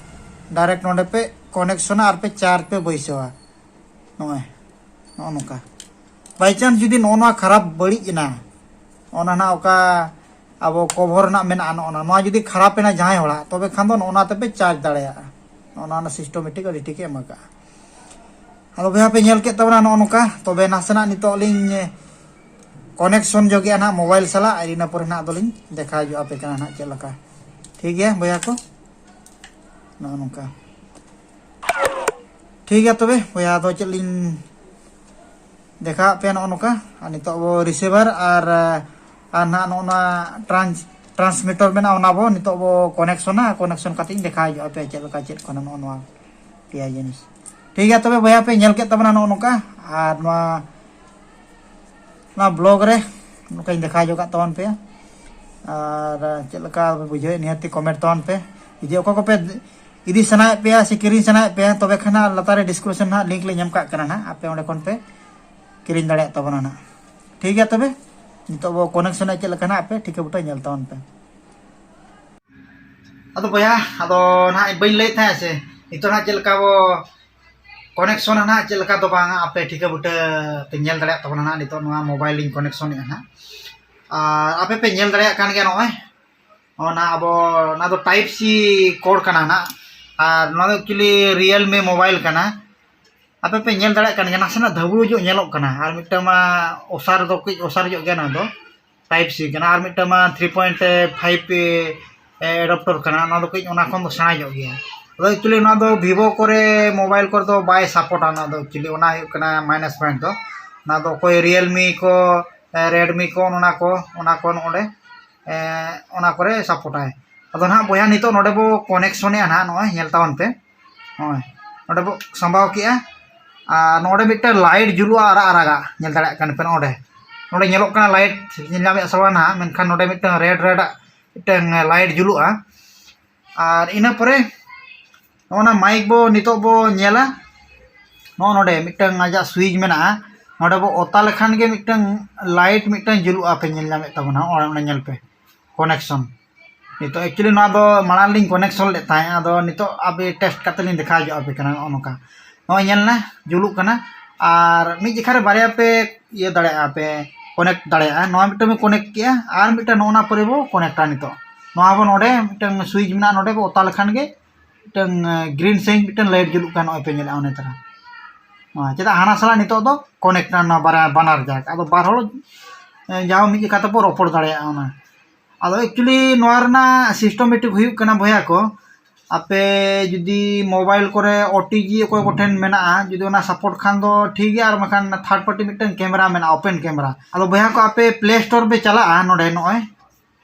ᱰᱟᱭᱨᱮᱠᱴ ᱱᱚᱰᱮ ᱯᱮ ᱠᱟᱱᱮᱠᱥᱚᱱᱟ ᱟᱨ ᱯᱮ ᱪᱟᱨᱡᱽ ᱯᱮ ᱵᱟᱹᱭᱥᱟᱹᱣᱟ᱾ ᱱᱚᱜᱼᱚᱭ ᱱᱚᱜᱼᱚ ᱱᱚᱝᱠᱟ᱾ By chance ᱡᱩᱫᱤ ᱱᱚᱜᱼᱚ ᱱᱚᱣᱟ ᱠᱷᱟᱨᱟᱯ ᱵᱟᱹᱲᱤᱡ ᱮᱱᱟ, ᱚᱱᱟ ᱱᱟᱜ ᱚᱠᱟ ᱟᱵᱚ ᱠᱚᱵᱷᱚᱨ ᱨᱮᱱᱟᱜ ᱢᱮᱱᱟᱜᱼᱟ, ᱱᱚᱜᱼᱚ ᱱᱚᱣᱟ ᱡᱩᱫᱤ ᱠᱷᱟᱨᱟᱯ ᱮᱱᱟ ᱡᱟᱦᱟᱸᱭ ᱦᱚᱲᱟᱜ, ᱛᱚᱵᱮ ᱠᱷᱟᱱ ᱫᱚ ᱱᱚᱜᱼᱚ ᱱᱚᱣᱟ ᱛᱮᱯᱮ ᱪᱟᱨᱡᱽ ᱫᱟᱲᱮᱭᱟᱜᱼᱟ᱾ ᱱᱚᱜᱼᱚ ᱱᱚᱣᱟ ᱥᱤᱥᱴᱚᱢᱮᱴᱤᱠ ᱟᱹᱰᱤ ᱴᱷᱤᱠ ᱮ ᱮᱢ ᱟᱠᱟᱫᱼᱟ᱾ ᱟᱫᱚ ᱵᱚᱭᱦᱟ ᱯᱮ ᱧᱮᱞ ᱠᱮᱫ ᱛᱟᱵᱚᱱᱟ ᱱᱚᱜᱼᱚ ᱱᱚᱝᱠᱟ᱾ ᱛᱚᱵᱮ ᱱᱟᱥᱮᱱᱟᱜ ᱱᱤᱛᱚᱜ ᱞᱤᱧ ᱠᱚᱱᱮᱠᱥᱚᱱ ᱡᱚᱜᱮᱜᱼᱟ ᱱᱟᱦᱟᱜ ᱢᱳᱵᱟᱭᱤᱞ ᱥᱟᱞᱟᱜ, ᱟᱨ ᱤᱱᱟᱹ ᱯᱚᱨᱮ ᱱᱟᱦᱟᱜ ᱫᱚᱞᱤᱧ ᱫᱮᱠᱷᱟᱣ ᱧᱚᱜ ᱟᱯᱮ ᱠᱟᱱᱟ ᱱᱟᱦᱟᱜ ᱪᱮᱫ ᱞᱮᱠᱟ᱾ ᱴᱷᱤᱠ ᱜᱮᱭᱟ ᱵᱚᱭᱦᱟ ᱠᱚ, ᱱᱚᱜᱼᱚ ᱱᱚᱝᱠᱟ᱾ ᱴᱷᱤᱠ ᱜᱮᱭᱟ ᱛᱚᱵᱮ ᱵᱚᱭᱦᱟ, ᱟᱫᱚ ᱪᱮᱫ ᱞᱤᱧ ᱫᱮᱠᱷᱟᱣᱟᱫ ᱯᱮᱭᱟ ᱱᱚᱜᱼᱚ ᱱᱚᱝᱠᱟ᱾ ᱟᱨ ᱱᱤᱛᱚᱜ ᱟᱵᱚ ᱨᱤᱥᱤᱵᱷᱟᱨ ᱟᱨ, ᱟᱨ ᱱᱟᱦᱟᱜ ᱱᱚᱜᱼᱚ ᱱᱚᱣᱟ ᱴᱨᱟᱱᱥ-, ᱴᱨᱟᱱᱥᱢᱤᱴᱟᱨ ᱢᱮᱱᱟᱜᱼᱟ, ᱚᱱᱟ ᱵᱚ ᱱᱤᱛᱚᱜ ᱵᱚ ᱠᱚᱱᱮᱠᱥᱚᱱᱟ᱾ ᱠᱚᱱᱮᱠᱥᱚᱱ ᱠᱟᱛᱮ ᱤᱧ ᱫᱮᱠᱷᱟᱣ ᱧᱚᱜ ᱟᱯᱮᱭᱟ ᱪᱮᱫ ᱞᱮᱠᱟ ᱪᱮᱫ ᱠᱟᱱᱟ ᱱᱚᱜᱼᱚ ᱱᱚᱣᱟ ᱯᱮᱭᱟ ᱡᱤᱱᱤᱥ᱾ ᱴᱷᱤᱠ ᱜᱮᱭᱟ ᱛᱚᱵᱮ ᱵᱚᱭᱦᱟ, ᱯᱮ ᱧᱮᱞ ᱠᱮᱫ ᱛᱟᱵᱚᱱᱟ ᱱᱚᱜᱼᱚ ᱱᱚᱝᱠᱟ᱾ ᱟᱨ ᱱᱚᱣᱟ, ᱱᱚᱣᱟ ᱵᱞᱚᱜ ᱨᱮ ᱱᱚᱝᱠᱟᱧ ᱫᱮᱠᱷᱟᱣ ᱧᱚᱜ ᱠᱟᱜ ᱛᱟᱵᱚᱱ ᱯᱮᱭᱟ᱾ ᱟᱨ ᱪᱮᱫ ᱞᱮᱠᱟ ᱯᱮ ᱵᱩᱡᱷᱟᱹᱣᱮᱫ, ᱱᱤᱦᱟᱹᱛᱤ ᱠᱚᱢᱮᱱᱴ ᱛᱟᱵᱚᱱ ᱯᱮ᱾ ᱡᱩᱫᱤ ᱚᱠᱚᱭ ᱠᱚᱯᱮ ᱤᱫᱤ ᱥᱟᱱᱟᱭᱮᱫ ᱯᱮᱭᱟ ᱥᱮ ᱠᱤᱨᱤᱧ ᱥᱟᱱᱟᱭᱮᱫ ᱯᱮᱭᱟ, ᱛᱚᱵᱮ ᱠᱷᱟᱱ ᱦᱟᱸᱜ ᱞᱟᱛᱟᱨ ᱨᱮ ᱰᱤᱥᱠᱨᱤᱯᱥᱚᱱ ᱦᱟᱸᱜ ᱞᱤᱝᱠ ᱞᱤᱧ ᱮᱢ ᱠᱟᱜ ᱠᱟᱱᱟ ᱦᱟᱸᱜ, ᱟᱯᱮ ᱚᱸᱰᱮ ᱠᱷᱚᱱ ᱯᱮ ᱠᱤᱨᱤᱧ ᱫᱟᱲᱮᱭᱟᱜ ᱛᱟᱵᱚᱱᱟ ᱱᱟᱦᱟᱜ᱾ ᱴᱷᱤᱠ ᱜᱮᱭᱟ ᱛᱚᱵᱮ, ᱱᱤᱛᱚᱜ ᱵᱚ ᱠᱚᱱᱮᱠᱥᱚᱱ ᱪᱮᱫ ᱞᱮᱠᱟ ᱱᱟᱦᱟᱜ ᱯᱮ ᱴᱷᱤᱠᱟᱹ ᱵᱩᱴᱟᱹ ᱧᱮᱞ ᱛᱟᱵᱚᱱ ᱯᱮ᱾ ᱟᱫᱚ ᱵᱚᱭᱦᱟ, ᱟᱫᱚ ᱱᱟᱦᱟᱜ ᱵᱟᱹᱧ ᱞᱟᱹᱭᱮᱫ ᱛᱟᱦᱮᱸᱫ ᱥᱮ, ᱱᱤᱛᱚᱜ ᱱᱟᱦᱟᱜ ᱪᱮᱫ ᱞᱮᱠᱟ ᱵᱚ ᱠᱚᱱᱮᱠᱥᱚᱱᱟ ᱱᱟᱦᱟᱜ, ᱪᱮᱫ ᱞᱮᱠᱟ ᱫᱚ ᱵᱟᱝ ᱟᱯᱮ ᱴᱷᱤᱠᱟᱹ ᱵᱩᱴᱟᱹ ᱯᱮ ᱧᱮᱞ ᱫᱟᱲᱮᱭᱟᱜ ᱛᱟᱵᱚᱱᱟ ᱱᱟᱦᱟᱜ᱾ ᱱᱤᱛᱚᱜ ᱱᱚᱣᱟ ᱢᱳᱵᱟᱭᱤᱞ ᱞᱤᱧ ᱠᱚᱱᱮᱠᱥᱚᱱᱮᱫᱼᱟ ᱱᱟᱦᱟᱜ, ᱟᱨ ᱟᱯᱮ ᱯᱮ ᱧᱮᱞ ᱫᱟᱲᱮᱭᱟᱜ ᱠᱟᱱ ᱜᱮᱭᱟ ᱱᱚᱜᱼᱚᱭ᱾ ᱚᱱᱟ ᱟᱵᱚ, ᱚᱱᱟ ᱫᱚ ᱴᱟᱭᱤᱯ ᱥᱤ ᱠᱳᱰ ᱠᱟᱱᱟ ᱱᱟᱦᱟᱜ, ᱟᱨ ᱱᱚᱣᱟ ᱫᱚ ᱮᱠᱪᱩᱭᱮᱞᱤ ᱨᱤᱭᱮᱞᱢᱤ ᱢᱳᱵᱟᱭᱤᱞ ᱠᱟᱱᱟ᱾ ᱟᱯᱮ ᱯᱮ ᱧᱮᱞ ᱫᱟᱲᱮᱭᱟᱜ ᱠᱟᱱ ᱜᱮᱭᱟ, ᱱᱟᱥᱮᱱᱟᱜ ᱫᱷᱟᱹᱵᱩ ᱧᱚᱜ ᱧᱮᱞᱚᱜ ᱠᱟᱱᱟ, ᱟᱨ ᱢᱤᱫᱴᱟᱝ ᱢᱟ ᱚᱥᱟᱨ ᱫᱚ ᱠᱟᱹᱡ ᱚᱥᱟᱨ ᱧᱚᱜ ᱜᱮᱭᱟ, ᱱᱚᱣᱟ ᱫᱚ ᱴᱟᱭᱤᱯ ᱥᱤ ᱠᱟᱱᱟ, ᱟᱨ ᱢᱤᱫᱴᱟᱝ ᱢᱟ ᱛᱷᱨᱤ ᱯᱚᱭᱮᱱᱴ ᱯᱷᱟᱭᱤᱵᱷ ᱮᱰᱟᱯᱴᱚᱨ ᱠᱟᱱᱟ, ᱚᱱᱟ ᱫᱚ ᱠᱟᱹᱡ ᱚᱱᱟ ᱠᱷᱚᱱ ᱫᱚ ᱥᱮᱬᱟ ᱧᱚᱜ ᱜᱮᱭᱟ᱾ ᱟᱫᱚ ᱮᱠᱪᱩᱭᱮᱞᱤ ᱱᱚᱣᱟ ᱫᱚ ᱵᱷᱤᱵᱳ ᱠᱚᱨᱮ, ᱢᱳᱵᱟᱭᱤᱞ ᱠᱚᱨᱮ ᱫᱚ ᱵᱟᱭ ᱥᱟᱯᱳᱨᱴᱟ, ᱚᱱᱟ ᱫᱚ ᱮᱠᱪᱩᱭᱮᱞᱤ ᱚᱱᱟ ᱦᱩᱭᱩᱜ ᱠᱟᱱᱟ ᱢᱟᱭᱱᱟᱥ ᱯᱚᱭᱮᱱᱴ ᱫᱚ᱾ ᱚᱱᱟ ᱫᱚ ᱚᱠᱚᱭ ᱨᱤᱭᱮᱞᱢᱤ ᱠᱚ, ᱨᱮᱰᱢᱤ ᱠᱚ, ᱚᱱᱟ ᱠᱚ, ᱚᱱᱟ ᱠᱚ ᱱᱚᱰᱮ ᱚᱱᱟ ᱠᱚᱨᱮ ᱥᱟᱯᱳᱨᱴᱟᱭ᱾ ᱟᱫᱚ ᱱᱟᱦᱟᱜ ᱵᱚᱭᱦᱟ, ᱱᱤᱛᱚᱜ ᱱᱚᱰᱮ ᱵᱚ ᱠᱚᱱᱮᱠᱥᱚᱱᱮᱜᱼᱟ ᱱᱟᱦᱟᱜ, ᱱᱚᱜᱼᱚᱭ ᱧᱮᱞ ᱛᱟᱵᱚᱱ ᱯᱮ, ᱱᱚᱜᱼᱚᱭ ᱱᱚᱰᱮ ᱵᱚ ᱥᱟᱢᱵᱟᱣ ᱠᱮᱜᱼᱟ᱾ ᱟᱨ ᱱᱚᱰᱮ ᱢᱤᱫᱴᱟᱝ ᱞᱟᱭᱤᱴ ᱡᱩᱞᱩᱜᱼᱟ ᱟᱨᱟᱜ ᱟᱨᱟᱜᱟᱜ, ᱧᱮᱞ ᱫᱟᱲᱮᱭᱟᱜ ᱠᱟᱱ ᱯᱮ ᱱᱚᱰᱮ, ᱱᱚᱰᱮ ᱧᱮᱞᱚᱜ ᱠᱟᱱᱟ ᱞᱟᱭᱤᱴ, ᱧᱮᱞ ᱧᱟᱢᱮᱫ ᱥᱮ ᱵᱟᱝ ᱱᱟᱦᱟᱜ, ᱢᱮᱱᱠᱷᱟᱱ ᱱᱚᱰᱮ ᱢᱤᱫᱴᱟᱝ ᱨᱮᱰ ᱨᱮᱰᱟᱜ ᱢᱤᱫᱴᱟᱝ ᱞᱟᱭᱤᱴ ᱡᱩᱞᱩᱜᱼᱟ᱾ ᱟᱨ ᱤᱱᱟᱹ ᱯᱚᱨᱮ ᱱᱚᱜᱼᱚ ᱱᱟ ᱢᱟᱭᱤᱠ ᱵᱚ ᱱᱤᱛᱚᱜ ᱵᱚ ᱧᱮᱞᱟ, ᱱᱚᱜᱼᱚ ᱱᱚᱰᱮ ᱢᱤᱫᱴᱟᱝ ᱟᱡᱟᱜ ᱥᱩᱭᱤᱪ ᱢᱮᱱᱟᱜᱼᱟ, ᱱᱚᱰᱮ ᱵᱚ ᱚᱛᱟ ᱞᱮᱠᱷᱟᱱ ᱜᱮ ᱢᱤᱫᱴᱟᱝ ᱞᱟᱭᱤᱴ ᱢᱤᱫᱴᱟᱝ ᱡᱩᱞᱩᱜᱼᱟ, ᱯᱮ ᱧᱮᱞ ᱧᱟᱢᱮᱫ ᱛᱟᱵᱚᱱᱟ, ᱱᱚᱜᱼᱚᱭ ᱚᱸᱰᱮ ᱧᱮᱞ ᱯᱮ ᱠᱚᱱᱮᱠᱥᱚᱱ᱾ ᱱᱤᱛᱚᱜ ᱮᱠᱪᱩᱭᱮᱞᱤ ᱱᱚᱣᱟ ᱫᱚ ᱢᱟᱲᱟᱝ ᱞᱤᱧ ᱠᱚᱱᱮᱠᱥᱚᱱ ᱞᱮᱫ ᱛᱟᱦᱮᱸᱫ, ᱟᱫᱚ ᱱᱤᱛᱚᱜ ᱟᱯᱮ ᱴᱮᱥᱴ ᱠᱟᱛᱮ ᱞᱤᱧ ᱫᱮᱠᱷᱟᱣ ᱧᱚᱜ ᱟᱯᱮ ᱠᱟᱱᱟ᱾ ᱱᱚᱜᱼᱚ ᱱᱚᱝᱠᱟ ᱱᱚᱜᱼᱚᱭ ᱧᱮᱞ ᱱᱟ ᱡᱩᱞᱩᱜ ᱠᱟᱱᱟ᱾ ᱟᱨ ᱢᱤᱫ ᱡᱮᱠᱷᱟ ᱨᱮ ᱵᱟᱨᱭᱟ ᱯᱮ ᱤᱭᱟᱹ ᱫᱟᱲᱮᱭᱟᱜᱼᱟ, ᱯᱮ ᱠᱚᱱᱮᱠᱴ ᱫᱟᱲᱮᱭᱟᱜᱼᱟ᱾ ᱱᱚᱣᱟ ᱢᱤᱫᱴᱟᱝ ᱵᱚᱱ ᱠᱚᱱᱮᱠᱴ ᱠᱮᱜᱼᱟ, ᱟᱨ ᱢᱤᱫᱴᱟᱝ ᱱᱚᱜᱼᱚ ᱱᱟ ᱯᱚᱨᱮ ᱵᱚ ᱠᱚᱱᱮᱠᱴᱟ᱾ ᱱᱤᱛᱚᱜ ᱱᱚᱣᱟ ᱵᱚᱱ ᱱᱚᱰᱮ ᱢᱤᱫᱴᱟᱝ ᱥᱩᱭᱤᱪ ᱢᱮᱱᱟᱜᱼᱟ, ᱱᱚᱰᱮ ᱵᱚ ᱚᱛᱟ ᱞᱮᱠᱷᱟᱱ ᱜᱮ ᱢᱤᱫᱴᱟᱝ ᱜᱨᱤᱱ ᱥᱟᱭᱤᱱ ᱢᱤᱫᱴᱟᱝ ᱞᱟᱭᱤᱴ ᱡᱩᱞᱩᱜ ᱠᱟᱱ ᱱᱚᱜᱼᱚᱭ ᱯᱮ ᱧᱮᱞᱮᱫᱼᱟ ᱚᱱᱮ ᱛᱟᱨᱟ᱾ ᱦᱮᱸ, ᱪᱮᱫᱟᱜ ᱦᱟᱱᱟ ᱥᱟᱞᱟᱜ ᱱᱤᱛᱚᱜ ᱫᱚ ᱠᱚᱱᱮᱠᱴ ᱱᱟ ᱱᱚᱣᱟ ᱵᱟᱨᱭᱟ, ᱵᱟᱱᱟᱨ ᱡᱟᱠ᱾ ᱟᱫᱚ ᱵᱟᱨ ᱦᱚᱲ ᱮ, ᱡᱟᱦᱟᱸ ᱢᱤᱫ ᱡᱮᱠᱷᱟ ᱛᱮᱵᱚ ᱨᱚᱯᱚᱲ ᱫᱟᱲᱮᱭᱟᱜᱼᱟ ᱚᱱᱟ᱾ ᱟᱫᱚ ᱮᱠᱪᱩᱭᱮᱞᱤ ᱱᱚᱣᱟ ᱨᱮᱱᱟᱜ ᱥᱤᱥᱴᱮᱢᱮᱴᱤᱠ ᱦᱩᱭᱩᱜ ᱠᱟᱱᱟ ᱵᱚᱭᱦᱟ ᱠᱚ, ᱟᱯᱮ ᱡᱩᱫᱤ ᱢᱳᱵᱟᱭᱤᱞ ᱠᱚᱨᱮ ᱳ ᱴᱤ ᱡᱤ ᱚᱠᱚᱭ ᱠᱚᱴᱷᱮᱱ ᱢᱮᱱᱟᱜᱼᱟ, ᱡᱩᱫᱤ ᱚᱱᱟ ᱥᱟᱯᱳᱨᱴ ᱠᱷᱟᱱ ᱫᱚ ᱴᱷᱤᱠ ᱜᱮᱭᱟ, ᱟᱨ ᱵᱟᱠᱷᱟᱱ ᱛᱷᱟᱨᱰ ᱯᱟᱨᱴᱤ ᱢᱤᱫᱴᱟᱝ ᱠᱮᱢᱮᱨᱟ ᱢᱮᱱᱟᱜᱼᱟ, ᱳᱯᱮᱱ ᱠᱮᱢᱮᱨᱟ᱾ ᱟᱫᱚ ᱵᱚᱭᱦᱟ ᱠᱚ, ᱟᱯᱮ ᱯᱞᱮ ᱥᱴᱳᱨ ᱯᱮ ᱪᱟᱞᱟᱜᱼᱟ, ᱱᱚᱰᱮ ᱱᱚᱜᱼᱚᱭ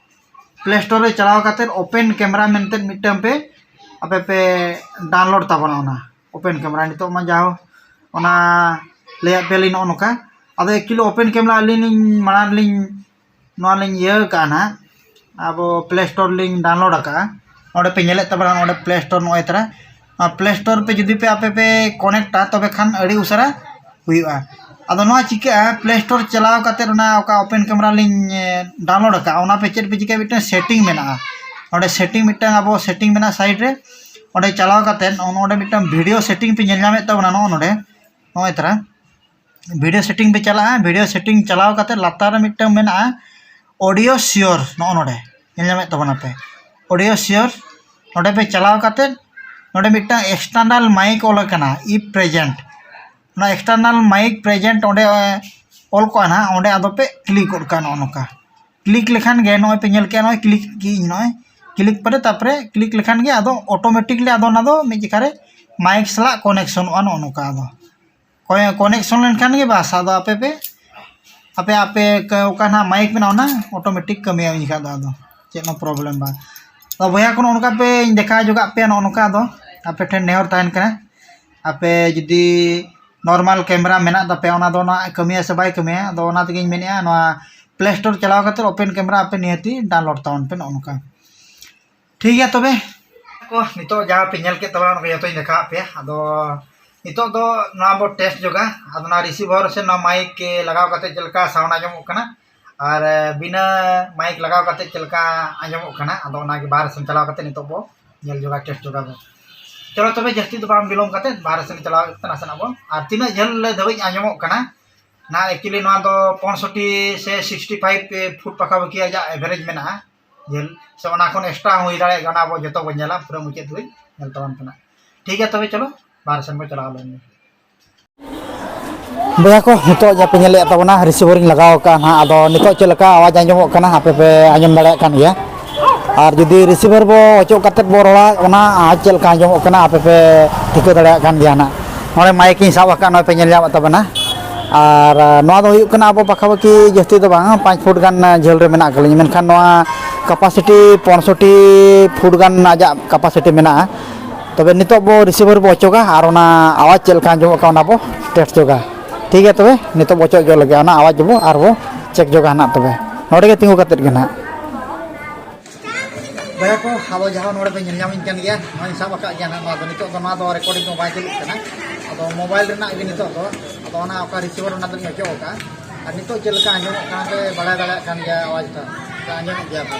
ᱯᱞᱮ ᱥᱴᱳᱨ ᱨᱮ ᱪᱟᱞᱟᱣ ᱠᱟᱛᱮᱫ ᱳᱯᱮᱱ ᱠᱮᱢᱮᱨᱟ ᱢᱮᱱᱛᱮ ᱢᱤᱫᱴᱟᱝ ᱯᱮ, ᱟᱯᱮ ᱯᱮ ᱰᱟᱣᱩᱱᱞᱳᱰ ᱛᱟᱵᱚᱱᱟ ᱚᱱᱟ ᱳᱯᱮᱱ ᱠᱮᱢᱮᱨᱟ᱾ ᱱᱤᱛᱚᱜ ᱢᱟ ᱡᱟᱦᱳ ᱚᱱᱟ ᱞᱟᱹᱭᱟᱫ ᱯᱮᱭᱟᱞᱤᱧ ᱱᱚᱜᱼᱚ ᱱᱚᱝᱠᱟ᱾ ᱟᱫᱚ ᱮᱠᱪᱩᱭᱮᱞᱤ ᱳᱯᱮᱱ ᱠᱮᱢᱮᱨᱟ ᱟᱹᱞᱤᱧ ᱞᱤᱧ ᱢᱟᱲᱟᱝ ᱨᱮᱞᱤᱧ ᱱᱚᱣᱟ ᱞᱤᱧ ᱤᱭᱟᱹ ᱟᱠᱟᱫᱼᱟ ᱱᱟᱦᱟᱜ, ᱟᱵᱚ ᱯᱞᱮ ᱥᱴᱳᱨ ᱞᱤᱧ ᱰᱟᱣᱩᱱᱞᱳᱰ ᱟᱠᱟᱫᱼᱟ᱾ ᱱᱚᱰᱮ ᱯᱮ ᱧᱮᱞᱮᱫ ᱛᱟᱵᱚᱱᱟ, ᱱᱚᱰᱮ ᱯᱞᱮ ᱥᱴᱳᱨ ᱱᱚᱜᱼᱚᱭ ᱛᱟᱨᱟ᱾ ᱱᱚᱣᱟ ᱯᱞᱮ ᱥᱴᱳᱨ ᱯᱮ ᱡᱩᱫᱤ ᱯᱮ ᱟᱯᱮ ᱯᱮ ᱠᱚᱱᱮᱠᱴᱟ, ᱛᱚᱵᱮ ᱠᱷᱟᱱ ᱟᱹᱰᱤ ᱩᱥᱟᱹᱨᱟ ᱦᱩᱭᱩᱜᱼᱟ᱾ ᱟᱫᱚ ᱱᱚᱣᱟ ᱪᱤᱠᱟᱹᱜᱼᱟ, ᱯᱞᱮ ᱥᱴᱳᱨ ᱪᱟᱞᱟᱣ ᱠᱟᱛᱮᱫ ᱚᱱᱟ ᱚᱠᱟ ᱳᱯᱮᱱ ᱠᱮᱢᱮᱨᱟ ᱞᱤᱧ ᱮ, ᱰᱟᱣᱩᱱᱞᱳᱰ ᱟᱠᱟᱫᱼᱟ, ᱚᱱᱟ ᱯᱮ ᱪᱮᱫ ᱯᱮ ᱪᱤᱠᱟᱹᱭᱟ, ᱢᱤᱫᱴᱟᱝ ᱥᱮᱴᱤᱝ ᱢᱮᱱᱟᱜᱼᱟ᱾ ᱚᱸᱰᱮ ᱥᱮᱴᱤᱝ ᱢᱤᱫᱴᱟᱝ ᱟᱵᱚ ᱥᱮᱴᱤᱝ ᱢᱮᱱᱟᱜᱼᱟ ᱥᱟᱭᱤᱰ ᱨᱮ, ᱚᱸᱰᱮ ᱪᱟᱞᱟᱣ ᱠᱟᱛᱮᱫ ᱱᱚᱜᱼᱚ ᱱᱚᱰᱮ ᱢᱤᱫᱴᱟᱝ ᱵᱷᱤᱰᱤᱭᱳ ᱥᱮᱴᱤᱝ ᱯᱮ ᱧᱮᱞ ᱧᱟᱢᱮᱫ ᱛᱟᱵᱚᱱᱟ, ᱱᱚᱜᱼᱚ ᱱᱚᱰᱮ, ᱱᱚᱜᱼᱚᱭ ᱛᱟᱨᱟ᱾ ᱵᱷᱤᱰᱤᱭᱳ ᱥᱮᱴᱤᱝ ᱯᱮ ᱪᱟᱞᱟᱜᱼᱟ, ᱵᱷᱤᱰᱤᱭᱳ ᱥᱮᱴᱤᱝ ᱪᱟᱞᱟᱣ ᱠᱟᱛᱮᱫ ᱞᱟᱛᱟᱨ ᱨᱮ ᱢᱤᱫᱴᱟᱝ ᱢᱮᱱᱟᱜᱼᱟ ᱚᱰᱤᱭᱳ ᱥᱤᱭᱳᱨ, ᱱᱚᱜᱼᱚ ᱱᱚᱰᱮ ᱧᱮᱞ ᱧᱟᱢᱮᱫ ᱛᱟᱵᱚᱱᱟᱯᱮ ᱚᱰᱤᱭᱳ ᱥᱤᱭᱳᱨ᱾ ᱱᱚᱰᱮ ᱯᱮ ᱪᱟᱞᱟᱣ ᱠᱟᱛᱮᱫ ᱱᱚᱰᱮ ᱢᱤᱫᱴᱟᱝ ᱮᱠᱥᱴᱟᱨᱱᱟᱞ ᱢᱟᱭᱤᱠ ᱚᱞ ᱟᱠᱟᱱᱟ, ᱤᱯ ᱯᱨᱮᱡᱮᱱᱴ᱾ ᱚᱱᱟ ᱮᱠᱥᱴᱟᱨᱱᱟᱞ ᱢᱟᱭᱤᱠ ᱯᱨᱮᱡᱮᱱᱴ ᱚᱸᱰᱮ ᱚᱞ ᱠᱚᱜᱼᱟ ᱱᱟᱦᱟᱜ, ᱚᱸᱰᱮ ᱟᱫᱚ ᱯᱮ ᱠᱞᱤᱠ ᱜᱚᱫ ᱠᱟᱜᱼᱟ ᱱᱚᱜᱼᱚ ᱱᱚᱝᱠᱟ᱾ ᱠᱞᱤᱠ ᱞᱮᱠᱷᱟᱱ ᱜᱮ ᱱᱚᱜᱼᱚᱭ ᱯᱮ ᱧᱮᱞ ᱠᱮᱜᱼᱟ, ᱱᱚᱜᱼᱚᱭ ᱠᱞᱤᱠ ᱠᱮᱜᱼᱟᱹᱧ, ᱱᱚᱜᱼᱚᱭ ᱠᱞᱤᱠ ᱯᱚᱨᱮ ᱛᱟᱨᱯᱚᱨᱮ ᱠᱞᱤᱠ ᱞᱮᱠᱷᱟᱱ ᱜᱮ ᱟᱫᱚ ᱚᱴᱳᱢᱮᱴᱤᱠᱞᱤ ᱟᱫᱚ ᱚᱱᱟ ᱫᱚ ᱢᱤᱫ ᱡᱮᱠᱷᱟ ᱨᱮ ᱢᱟᱭᱤᱠ ᱥᱟᱞᱟᱜ ᱠᱚᱱᱮᱠᱥᱚᱱᱚᱜᱼᱟ ᱱᱚᱜᱼᱚ ᱱᱚᱝᱠᱟ᱾ ᱟᱫᱚ ᱠᱚᱱᱮᱠᱥᱚᱱ ᱞᱮᱱᱠᱷᱟᱱ ᱜᱮ ᱵᱟᱥ, ᱟᱫᱚ ᱟᱯᱮ ᱯᱮ, ᱟᱯᱮ, ᱟᱯᱮ ᱠ-, ᱚᱠᱟ ᱱᱟᱦᱟᱜ ᱢᱟᱭᱤᱠ ᱢᱮᱱᱟᱜᱼᱟ, ᱚᱱᱟ ᱚᱴᱳᱢᱮᱴᱤᱠ ᱠᱟᱹᱢᱤᱭᱟ ᱩᱱ ᱡᱚᱠᱷᱟᱜ ᱫᱚ, ᱟᱫᱚ ᱪᱮᱫ ᱦᱚᱸ ᱯᱨᱚᱵᱞᱮᱢ ᱵᱟᱝ᱾ ᱟᱫᱚ ᱵᱚᱭᱦᱟ ᱠᱚ, ᱱᱚᱜᱼᱚ ᱱᱚᱝᱠᱟ ᱯᱮ ᱫᱮᱠᱷᱟᱣ ᱡᱚᱜᱟᱜ ᱯᱮ, ᱱᱚᱜᱼᱚ ᱱᱚᱝᱠᱟ ᱟᱫᱚ ᱟᱯᱮ ᱴᱷᱮᱱ ᱱᱮᱦᱚᱨ ᱛᱟᱦᱮᱱ ᱠᱟᱱᱟ, ᱟᱯᱮ ᱡᱩᱫᱤ ᱱᱚᱨᱢᱟᱞ ᱠᱮᱢᱮᱨᱟ ᱢᱮᱱᱟᱜ ᱛᱟᱯᱮᱭᱟ, ᱚᱱᱟ ᱫᱚ ᱱᱟᱜ ᱠᱟᱹᱢᱤᱭᱟ ᱥᱮ ᱵᱟᱭ ᱠᱟᱹᱢᱤᱭᱟ, ᱟᱫᱚ ᱚᱱᱟ ᱛᱮᱜᱮᱧ ᱢᱮᱱᱮᱫᱼᱟ, ᱱᱚᱣᱟ ᱯᱞᱮ ᱥᱴᱳᱨ ᱪᱟᱞᱟᱣ ᱠᱟᱛᱮᱫ ᱳᱯᱮᱱ ᱠᱮᱢᱮᱨᱟ ᱟᱯᱮ ᱱᱤᱦᱟᱹᱛᱤ ᱰᱟᱣᱩᱱᱞᱳᱰ ᱛᱟᱵᱚᱱ ᱯᱮ, ᱱᱚᱜᱼᱚ ᱱᱚᱝᱠᱟ᱾ ᱴᱷᱤᱠ ᱜᱮᱭᱟ ᱛᱚᱵᱮ ᱠᱚ, ᱱᱤᱛᱚᱜ ᱡᱟᱦᱟᱸ ᱯᱮ ᱧᱮᱞ ᱠᱮᱫ ᱛᱟᱵᱚᱱᱟ, ᱚᱱᱟ ᱠᱚ ᱡᱚᱛᱚᱧ ᱫᱮᱠᱷᱟᱣᱟᱫ ᱯᱮᱭᱟ᱾ ᱟᱫᱚ ᱱᱤᱛᱚᱜ ᱫᱚ ᱱᱚᱣᱟ ᱵᱚ ᱴᱮᱥᱴ ᱡᱚᱜᱟ᱾ ᱟᱫᱚ ᱱᱚᱣᱟ ᱨᱤᱥᱤᱵᱷᱟᱨ ᱥᱮ ᱱᱚᱣᱟ ᱢᱟᱭᱤᱠ ᱞᱟᱜᱟᱣ ᱠᱟᱛᱮᱫ ᱪᱮᱫ ᱞᱮᱠᱟ ᱥᱟᱣᱩᱱᱰ ᱟᱸᱡᱚᱢᱚᱜ ᱠᱟᱱᱟ ᱟᱨ ᱵᱤᱱᱟᱹ ᱢᱟᱭᱤᱠ ᱞᱟᱜᱟᱣ ᱠᱟᱛᱮᱫ ᱪᱮᱫ ᱞᱮᱠᱟ ᱟᱸᱡᱚᱢᱚᱜ ᱠᱟᱱᱟ, ᱟᱫᱚ ᱚᱱᱟᱜᱮ ᱵᱟᱦᱨᱮ ᱥᱮᱱ ᱪᱟᱞᱟᱣ ᱠᱟᱛᱮᱫ ᱱᱤᱛᱚᱜ ᱵᱚ ᱧᱮᱞ ᱡᱚᱜᱟ, ᱴᱮᱥᱴ ᱡᱚᱜᱟ ᱵᱚ᱾ ᱪᱚᱞᱚ ᱛᱚᱵᱮ, ᱡᱟᱹᱥᱛᱤ ᱫᱚ ᱵᱟᱝ ᱵᱤᱞᱚᱢ ᱠᱟᱛᱮ ᱵᱟᱦᱨᱮ ᱥᱮᱱ ᱪᱟᱞᱟᱣ ᱠᱟᱛᱮ ᱱᱟᱥᱮᱱᱟᱜ ᱵᱚᱱ, ᱟᱨ ᱛᱤᱱᱟᱹᱜ ᱡᱷᱟᱹᱞ ᱞᱮ ᱫᱷᱟᱹᱵᱤᱡ ᱟᱸᱡᱚᱢᱚᱜ ᱠᱟᱱᱟ, ᱱᱟ actually ᱱᱚᱣᱟ ᱫᱚ ᱯᱚᱸᱭᱥᱚᱴᱴᱤ ᱥᱮ ᱥᱤᱠᱥᱴᱤ ᱯᱷᱟᱭᱤᱵᱷ ᱯᱷᱩᱴ ᱯᱟᱠᱟᱯᱟᱠᱤ ᱟᱡᱟᱜ ᱮᱵᱷᱟᱨᱮᱡᱽ ᱢᱮᱱᱟᱜᱼᱟ ᱡᱷᱟᱹᱞ, ᱥᱮ ᱚᱱᱟ ᱠᱷᱚᱱ ᱮᱠᱥᱴᱨᱟ ᱦᱚᱸ ᱦᱩᱭ ᱫᱟᱲᱮᱭᱟᱜ ᱜᱮᱭᱟ᱾ ᱚᱱᱟ ᱟᱵᱚ ᱡᱚᱛᱚ ᱵᱚᱱ ᱧᱮᱞᱟ, ᱯᱩᱨᱟᱹ ᱢᱩᱪᱟᱹᱫ ᱫᱷᱟᱹᱵᱤᱡ ᱧᱮᱞ ᱛᱟᱵᱚᱱ ᱯᱮ ᱱᱟᱜ᱾ ᱴᱷᱤᱠ ᱜᱮᱭᱟ, ᱛᱚᱵᱮ ᱪᱚᱞᱚ ᱵᱟᱦᱨᱮ ᱥᱮᱱ ᱵᱚᱱ ᱪᱟᱞᱟᱣ ᱞᱮᱱ ᱜᱮ᱾ ᱵᱚᱭᱦᱟ ᱠᱚ, ᱱᱤᱛᱚᱜ ᱡᱟᱦᱟᱸ ᱯᱮ ᱧᱮᱞᱮᱫ ᱛᱟᱵᱚᱱᱟ, ᱨᱤᱥᱤᱵᱷᱟᱨᱤᱧ ᱞᱟᱜᱟᱣ ᱟᱠᱟᱫᱼᱟ ᱱᱟᱦᱟᱜ᱾ ᱟᱫᱚ ᱱᱤᱛᱚᱜ ᱪᱮᱫ ᱞᱮᱠᱟ ᱟᱣᱟᱡᱽ ᱟᱸᱡᱚᱢᱚᱜ ᱠᱟᱱᱟ, ᱟᱯᱮ ᱯᱮ ᱟᱸᱡᱚᱢ ᱫᱟᱲᱮᱭᱟᱜ ᱠᱟᱱ ᱜᱮᱭᱟ᱾ ᱟᱨ ᱡᱩᱫᱤ ᱨᱤᱥᱤᱵᱷᱟᱨ ᱵᱚ ᱚᱪᱚᱜ ᱠᱟᱛᱮᱫ ᱵᱚ ᱨᱚᱲᱟ, ᱚᱱᱟ ᱟᱣᱟᱡᱽ ᱪᱮᱫ ᱞᱮᱠᱟ ᱟᱸᱡᱚᱢᱚᱜ ᱠᱟᱱᱟ, ᱟᱯᱮ ᱯᱮ ᱴᱷᱤᱠᱟᱹ ᱫᱟᱲᱮᱭᱟᱜ ᱠᱟᱱ ᱜᱮᱭᱟ ᱱᱟᱦᱟᱜ᱾ ᱱᱚᱰᱮ ᱢᱟᱭᱤᱠ ᱤᱧ ᱥᱟᱵ ᱟᱠᱟᱫ, ᱱᱚᱜᱼᱚᱭ ᱯᱮ ᱧᱮᱞ ᱧᱟᱢᱮᱫ ᱛᱟᱵᱚᱱᱟ᱾ ᱟᱨ ᱱᱚᱣᱟ ᱫᱚ ᱦᱩᱭᱩᱜ ᱠᱟᱱᱟ, ᱟᱵᱚ ᱯᱟᱠᱷᱟᱯᱟᱠᱷᱤ ᱡᱟᱹᱥᱛᱤ ᱫᱚ ᱵᱟᱝ, ᱯᱟᱸᱪ ᱯᱷᱩᱴ ᱜᱟᱱ ᱡᱷᱟᱹᱞ ᱨᱮ ᱢᱮᱱᱟᱜ ᱟᱠᱟᱫ ᱞᱤᱧᱟ᱾ ᱢᱮᱱᱠᱷᱟᱱ ᱱᱚᱣᱟ ᱠᱮᱯᱟᱥᱤᱴᱤ ᱯᱚᱸᱭᱥᱚᱴᱴᱤ ᱯᱷᱩᱴ ᱜᱟᱱ ᱟᱡᱟᱜ ᱠᱮᱯᱟᱥᱤᱴᱤ ᱢᱮᱱᱟᱜᱼᱟ᱾ ᱛᱚᱵᱮ ᱱᱤᱛᱚᱜ ᱵᱚ ᱨᱤᱥᱤᱵᱷᱟᱨ ᱵᱚ ᱚᱪᱚᱜᱟ ᱟᱨ ᱚᱱᱟ ᱟᱣᱟᱡᱽ ᱪᱮᱫ ᱞᱮᱠᱟ ᱟᱸᱡᱚᱢᱚᱜ ᱠᱟᱱᱟ, ᱚᱱᱟ ᱵᱚ ᱴᱮᱥᱴ ᱧᱚᱜᱟ᱾ ᱴᱷᱤᱠ ᱜᱮᱭᱟ, ᱛᱚᱵᱮ ᱱᱤᱛᱚᱜ ᱵᱚ ᱚᱪᱚᱜ ᱧᱚᱜ ᱞᱟᱹᱜᱤᱫ, ᱚᱱᱟ ᱟᱣᱟᱡᱽ ᱵᱚ ᱟᱨ ᱵᱚ ᱪᱮᱠ ᱧᱚᱜᱟ ᱱᱟᱜ᱾ ᱛᱚᱵᱮ ᱱᱚᱰᱮ ᱜᱮ ᱛᱤᱸᱜᱩ ᱠᱟᱛᱮᱫ ᱜᱮ ᱱᱟᱜ᱾ ᱵᱚᱭᱦᱟ ᱠᱚ, ᱟᱫᱚ ᱡᱟᱦᱟᱸ ᱱᱚᱰᱮ ᱯᱮ ᱧᱮᱞ ᱧᱟᱢᱤᱧ ᱠᱟᱱ ᱜᱮᱭᱟ, ᱱᱚᱣᱟᱧ ᱥᱟᱵ ᱟᱠᱟᱫ ᱜᱮᱭᱟ ᱱᱟᱜ᱾ ᱱᱚᱣᱟ ᱫᱚ ᱱᱤᱛᱚᱜ ᱫᱚ, ᱱᱚᱣᱟ ᱫᱚ ᱨᱮᱠᱚᱨᱰᱤᱝ ᱫᱚ ᱵᱟᱭ ᱪᱟᱹᱞᱩᱜ ᱠᱟᱱᱟ᱾ ᱟᱫᱚ ᱢᱳᱵᱟᱭᱤᱞ ᱨᱮᱱᱟᱜ ᱜᱮ ᱱᱤᱛᱚᱜ ᱫᱚ, ᱟᱫᱚ ᱚᱱᱟ ᱚᱠᱟ ᱨᱤᱥᱤᱵᱷᱟᱨ, ᱚᱱᱟ ᱫᱚᱞᱤᱧ ᱚᱪᱚᱜ ᱟᱠᱟᱫᱼᱟ᱾ ᱟᱨ ᱱᱤᱛᱚᱜ ᱪᱮᱫ ᱞᱮᱠᱟ ᱟᱸᱡᱚᱢᱚᱜ ᱠᱟᱱᱟ ᱯᱮ ᱵᱟᱲᱟᱭ ᱫᱟᱲᱮᱭᱟᱜ ᱠᱟᱱ ᱜᱮᱭᱟ, ᱟᱣᱟᱡᱽ ᱴᱟᱜ ᱯᱮ ᱟᱸᱡᱚᱢᱮᱫ ᱜᱮᱭᱟ ᱯᱮ᱾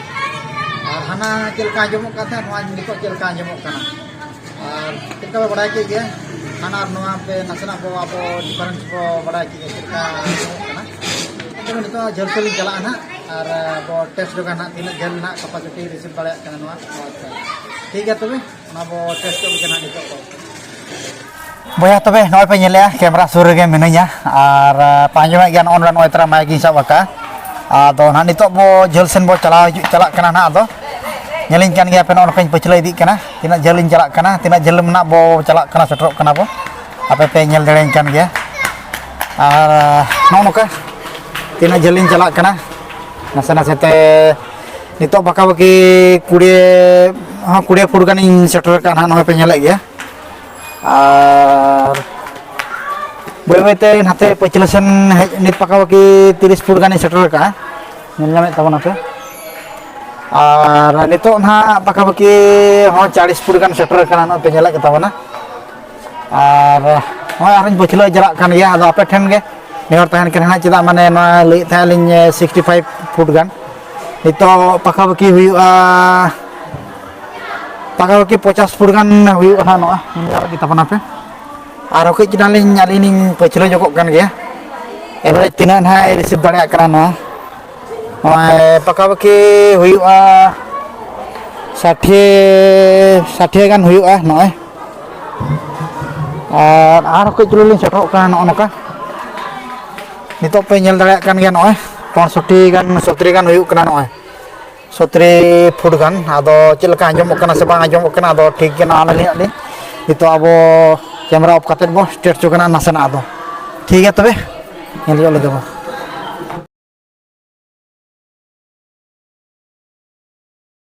ᱟᱨ ᱦᱟᱱᱟ ᱪᱮᱫ ᱞᱮᱠᱟ ᱟᱸᱡᱚᱢᱚᱜ ᱠᱟᱱ ᱛᱟᱦᱮᱸᱫ, ᱱᱚᱣᱟ ᱱᱤᱛᱚᱜ ᱪᱮᱫ ᱞᱮᱠᱟ ᱟᱸᱡᱚᱢᱚᱜ ᱠᱟᱱᱟ᱾ ᱟᱨ ᱪᱮᱫ ᱞᱮᱠᱟ ᱯᱮ ᱵᱟᱲᱟᱭ ᱠᱮᱫ ᱜᱮᱭᱟ, ᱦᱟᱱᱟ ᱟᱨ ᱱᱚᱣᱟ ᱯᱮ ᱱᱟᱥᱮᱱᱟᱜ ᱵᱚ, ᱟᱵᱚ ᱰᱤᱯᱷᱟᱨᱮᱱᱥ ᱵᱚ ᱵᱟᱲᱟᱭ ᱠᱮᱫ ᱜᱮᱭᱟ ᱪᱮᱫ ᱞᱮᱠᱟ ᱟᱸᱡᱚᱢᱚᱜ ᱠᱟᱱᱟ᱾ ᱛᱚᱵᱮ ᱱᱤᱛᱚᱜ ᱡᱷᱟᱹᱞ ᱥᱮᱫ ᱞᱤᱧ ᱪᱟᱞᱟᱜᱼᱟ ᱱᱟᱦᱟᱜ, ᱟᱨ ᱵᱚ ᱴᱮᱥᱴ ᱡᱚᱜᱟ ᱱᱟᱦᱟᱜ ᱛᱤᱱᱟᱹᱜ ᱡᱷᱟᱹᱞ ᱱᱟᱦᱟᱜ ᱠᱮᱯᱟᱥᱤᱴᱤ ᱨᱤᱥᱤᱵᱷ ᱫᱟᱲᱮᱭᱟᱜ ᱠᱟᱱᱟ ᱱᱚᱣᱟ ᱟᱣᱟᱡᱽ ᱛᱮ᱾ ᱴᱷᱤᱠ ᱜᱮᱭᱟ, ᱛᱚᱵᱮ ᱚᱱᱟ ᱵᱚ ᱴᱮᱥᱴ ᱧᱚᱜ ᱜᱮ ᱱᱟᱦᱟᱜ ᱱᱤᱛᱚᱜ ᱫᱚ᱾ ᱵᱚᱭᱦᱟ, ᱛᱚᱵᱮ ᱱᱚᱜᱼᱚᱭ ᱯᱮ ᱧᱮᱞᱮᱜᱼᱟ, ᱠᱮᱢᱮᱨᱟ ᱥᱩᱨ ᱨᱮᱜᱮ ᱢᱤᱱᱟᱹᱧᱟ ᱟᱨ, ᱟ, ᱯᱮ ᱟᱸᱡᱚᱢᱮᱫ ᱜᱮᱭᱟ, ᱱᱚᱜᱼᱚ ᱱᱚᱰᱮ ᱱᱚᱜᱼᱚᱭ ᱛᱚᱨᱟ ᱢᱟᱭᱤᱠ ᱤᱧ ᱥᱟᱵ ᱟᱠᱟᱫᱼᱟ᱾ ᱟᱫᱚ ᱱᱟᱦᱟᱜ ᱱᱤᱛᱚᱜ ᱵᱚ ᱡᱷᱟᱹᱞ ᱥᱮᱱ ᱵᱚ ᱪᱟᱞᱟᱣ ᱦᱤᱡᱩᱜ, ᱪᱟᱞᱟᱜ ᱠᱟᱱᱟ ᱱᱟᱦᱟᱜ᱾ ᱟᱫᱚ ᱧᱮᱞᱤᱧ ᱠᱟᱱ ᱜᱮᱭᱟ ᱯᱮ, ᱱᱚᱜᱼᱚ ᱱᱚᱝᱠᱟᱧ ᱯᱟᱹᱪᱷᱞᱟᱹ ᱤᱫᱤᱜ ᱠᱟᱱᱟ, ᱛᱤᱱᱟᱹᱜ ᱡᱷᱟᱹᱞ ᱤᱧ ᱪᱟᱞᱟᱜ ᱠᱟᱱᱟ, ᱛᱤᱱᱟᱹᱜ ᱡᱷᱟᱹᱞ ᱱᱟᱦᱟᱜ ᱵᱚ ᱪᱟᱞᱟᱜ ᱠᱟᱱᱟ, ᱥᱮᱴᱮᱨᱚᱜ ᱠᱟᱱᱟ ᱵᱚ᱾ ᱟᱯᱮ ᱯᱮ ᱧᱮᱞ ᱫᱟᱲᱮᱭᱟᱹᱧ ᱠᱟᱱ ᱜᱮᱭᱟ᱾ ᱟᱨ, ᱟ, ᱱᱚᱜᱼᱚ ᱱᱚᱝᱠᱟ ᱛᱤᱱᱟᱹᱜ ᱡᱷᱟᱹᱞ ᱤᱧ ᱪᱟᱞᱟᱜ ᱠᱟᱱᱟ, ᱱᱟᱥᱮ ᱱᱟᱥᱮ ᱛᱮ ᱱᱤᱛᱚᱜ ᱯᱟᱠᱟᱯᱟᱠᱤ ᱠᱩᱲᱤ, ᱦᱚᱸ, ᱠᱩᱲᱤ ᱯᱷᱩᱴ ᱜᱟᱱᱤᱧ ᱥᱮᱴᱮᱨ ᱟᱠᱟᱫᱼᱟ ᱱᱟᱦᱟᱜ, ᱱᱚᱜᱼᱚᱭ ᱯᱮ ᱧᱮᱞᱮᱫ ᱜᱮᱭᱟ᱾ ᱟᱨ ᱵᱟᱹᱭ ᱵᱟᱹᱭ ᱛᱮ ᱱᱟᱛᱮ ᱯᱟᱹᱪᱷᱞᱟᱹ ᱥᱮᱱ ᱦᱮᱡ, ᱱᱤᱛ ᱯᱟᱠᱟᱯᱟᱠᱤ ᱛᱤᱨᱤᱥ ᱯᱷᱩᱴ ᱜᱟᱱᱤᱧ ᱥᱮᱴᱮᱨ ᱟᱠᱟᱫᱼᱟ, ᱧᱮᱞ ᱧᱟᱢᱮᱫ ᱛᱟᱵᱚᱱᱟ ᱯᱮ᱾ ᱟᱨ ᱱᱤᱛᱚᱜ ᱱᱟᱦᱟᱜ ᱯᱟᱠᱟᱯᱟᱠᱤ ᱦᱚᱸ ᱪᱟᱞᱤᱥ ᱯᱷᱩᱴ ᱜᱟᱱ ᱥᱮᱴᱮᱨ ᱟᱠᱟᱱᱟ, ᱱᱚᱜᱼᱚᱭ ᱯᱮ ᱧᱮᱞᱮᱫ ᱜᱮ ᱛᱟᱵᱚᱱᱟ᱾ ᱟᱨ ᱱᱚᱜᱼᱚᱭ ᱟᱨᱦᱚᱸᱧ ᱯᱟᱹᱪᱷᱞᱟᱹ ᱪᱟᱞᱟᱜ ᱠᱟᱱ ᱜᱮᱭᱟ᱾ ᱟᱫᱚ ᱟᱯᱮ ᱴᱷᱮᱱ ᱜᱮ ᱱᱮᱦᱚᱨ ᱛᱟᱦᱮᱱ ᱠᱟᱱᱟ ᱦᱟᱸᱜ, ᱪᱮᱫᱟᱜ ᱢᱟᱱᱮ ᱱᱚᱣᱟ ᱞᱟᱹᱭᱮᱫ ᱛᱟᱦᱮᱸᱫ ᱞᱤᱧ ᱥᱤᱠᱥᱴᱤ ᱯᱷᱟᱭᱤᱵᱷ ᱯᱷᱩᱴ ᱜᱟᱱ, ᱱᱤᱛᱚᱜ ᱯᱟᱠᱟᱯᱟᱠᱤ ᱦᱩᱭᱩᱜᱼᱟ ᱯᱟᱠᱟ ᱯᱟᱠᱤ ᱯᱚᱪᱟᱥ ᱯᱷᱩᱴ ᱜᱟᱱ ᱦᱩᱭᱩᱜᱼᱟ ᱱᱟᱦᱟᱜ ᱱᱚᱣᱟ᱾ ᱧᱮᱞ ᱫᱟᱲᱮᱭᱟᱜ ᱜᱮ ᱛᱟᱵᱚᱱᱟᱯᱮ᱾ ᱟᱨᱦᱚᱸ ᱠᱟᱹᱡ ᱪᱮᱞᱟᱝ ᱞᱤᱧ, ᱟᱹᱞᱤᱧ ᱞᱤᱧ ᱯᱟᱹᱪᱷᱞᱟᱹ ᱧᱚᱜᱚᱜ ᱠᱟᱱ ᱜᱮᱭᱟ᱾ ᱮᱵᱟᱨᱮ ᱛᱤᱱᱟᱹᱜ ᱱᱟᱦᱟᱜ ᱮ ᱨᱤᱥᱤᱵᱷ ᱫᱟᱲᱮᱭᱟᱜ ᱠᱟᱱᱟ ᱱᱚᱣᱟ᱾ ᱱᱚᱜᱼᱚᱭ ᱯᱟᱠᱟ ᱯᱟᱠᱤ ᱦᱩᱭᱩᱜᱼᱟ ᱥᱟᱴᱷᱮ, ᱥᱟᱴᱷᱮ ᱜᱟᱱ ᱦᱩᱭᱩᱜᱼᱟ ᱱᱚᱜᱼᱚᱭ᱾ ᱟᱨ ᱟᱨᱦᱚᱸ ᱠᱟᱹᱡ ᱪᱩᱞᱩᱝ ᱞᱤᱧ ᱥᱮᱴᱮᱨᱚᱜ ᱠᱟᱱᱟ ᱱᱚᱜᱼᱚ ᱱᱚᱝᱠᱟ᱾ ᱱᱤᱛᱚᱜ ᱯᱮ ᱧᱮᱞ ᱫᱟᱲᱮᱭᱟᱜ ᱠᱟᱱ ᱜᱮᱭᱟ ᱱᱚᱜᱼᱚᱭ ᱯᱚᱸᱭᱥᱚᱴᱴᱤ ᱜᱟᱱ, ᱥᱚᱛᱛᱨᱤ ᱜᱟᱱ ᱦᱩᱭᱩᱜ ᱠᱟᱱᱟ ᱱᱚᱜᱼᱚᱭ᱾ ᱥᱚᱛᱛᱨᱤ ᱯᱷᱩᱴ ᱜᱟᱱ᱾ ᱟᱫᱚ ᱪᱮᱫ ᱞᱮᱠᱟ ᱟᱸᱡᱚᱢᱚᱜ ᱠᱟᱱᱟ ᱥᱮ ᱵᱟᱝ ᱟᱸᱡᱚᱢᱚᱜ ᱠᱟᱱᱟ, ᱟᱫᱚ ᱴᱷᱤᱠ ᱜᱮ ᱱᱟᱦᱟᱜ ᱟᱹᱞᱤᱧ ᱦᱟᱸᱜ ᱞᱤᱧ, ᱱᱤᱛᱚᱜ ᱟᱵᱚ ᱠᱮᱢᱮᱨᱟ ᱚᱯᱷ ᱠᱟᱛᱮᱫ ᱵᱚ ᱥᱴᱮᱴ ᱦᱚᱪᱚ ᱠᱟᱱᱟ ᱱᱟᱥᱮᱱᱟᱜ᱾ ᱟᱫᱚ ᱴᱷᱤᱠ ᱜᱮᱭᱟ ᱛᱚᱵᱮ, ᱧᱮᱞ ᱧᱚᱜ ᱞᱮᱜᱮ ᱵᱚ᱾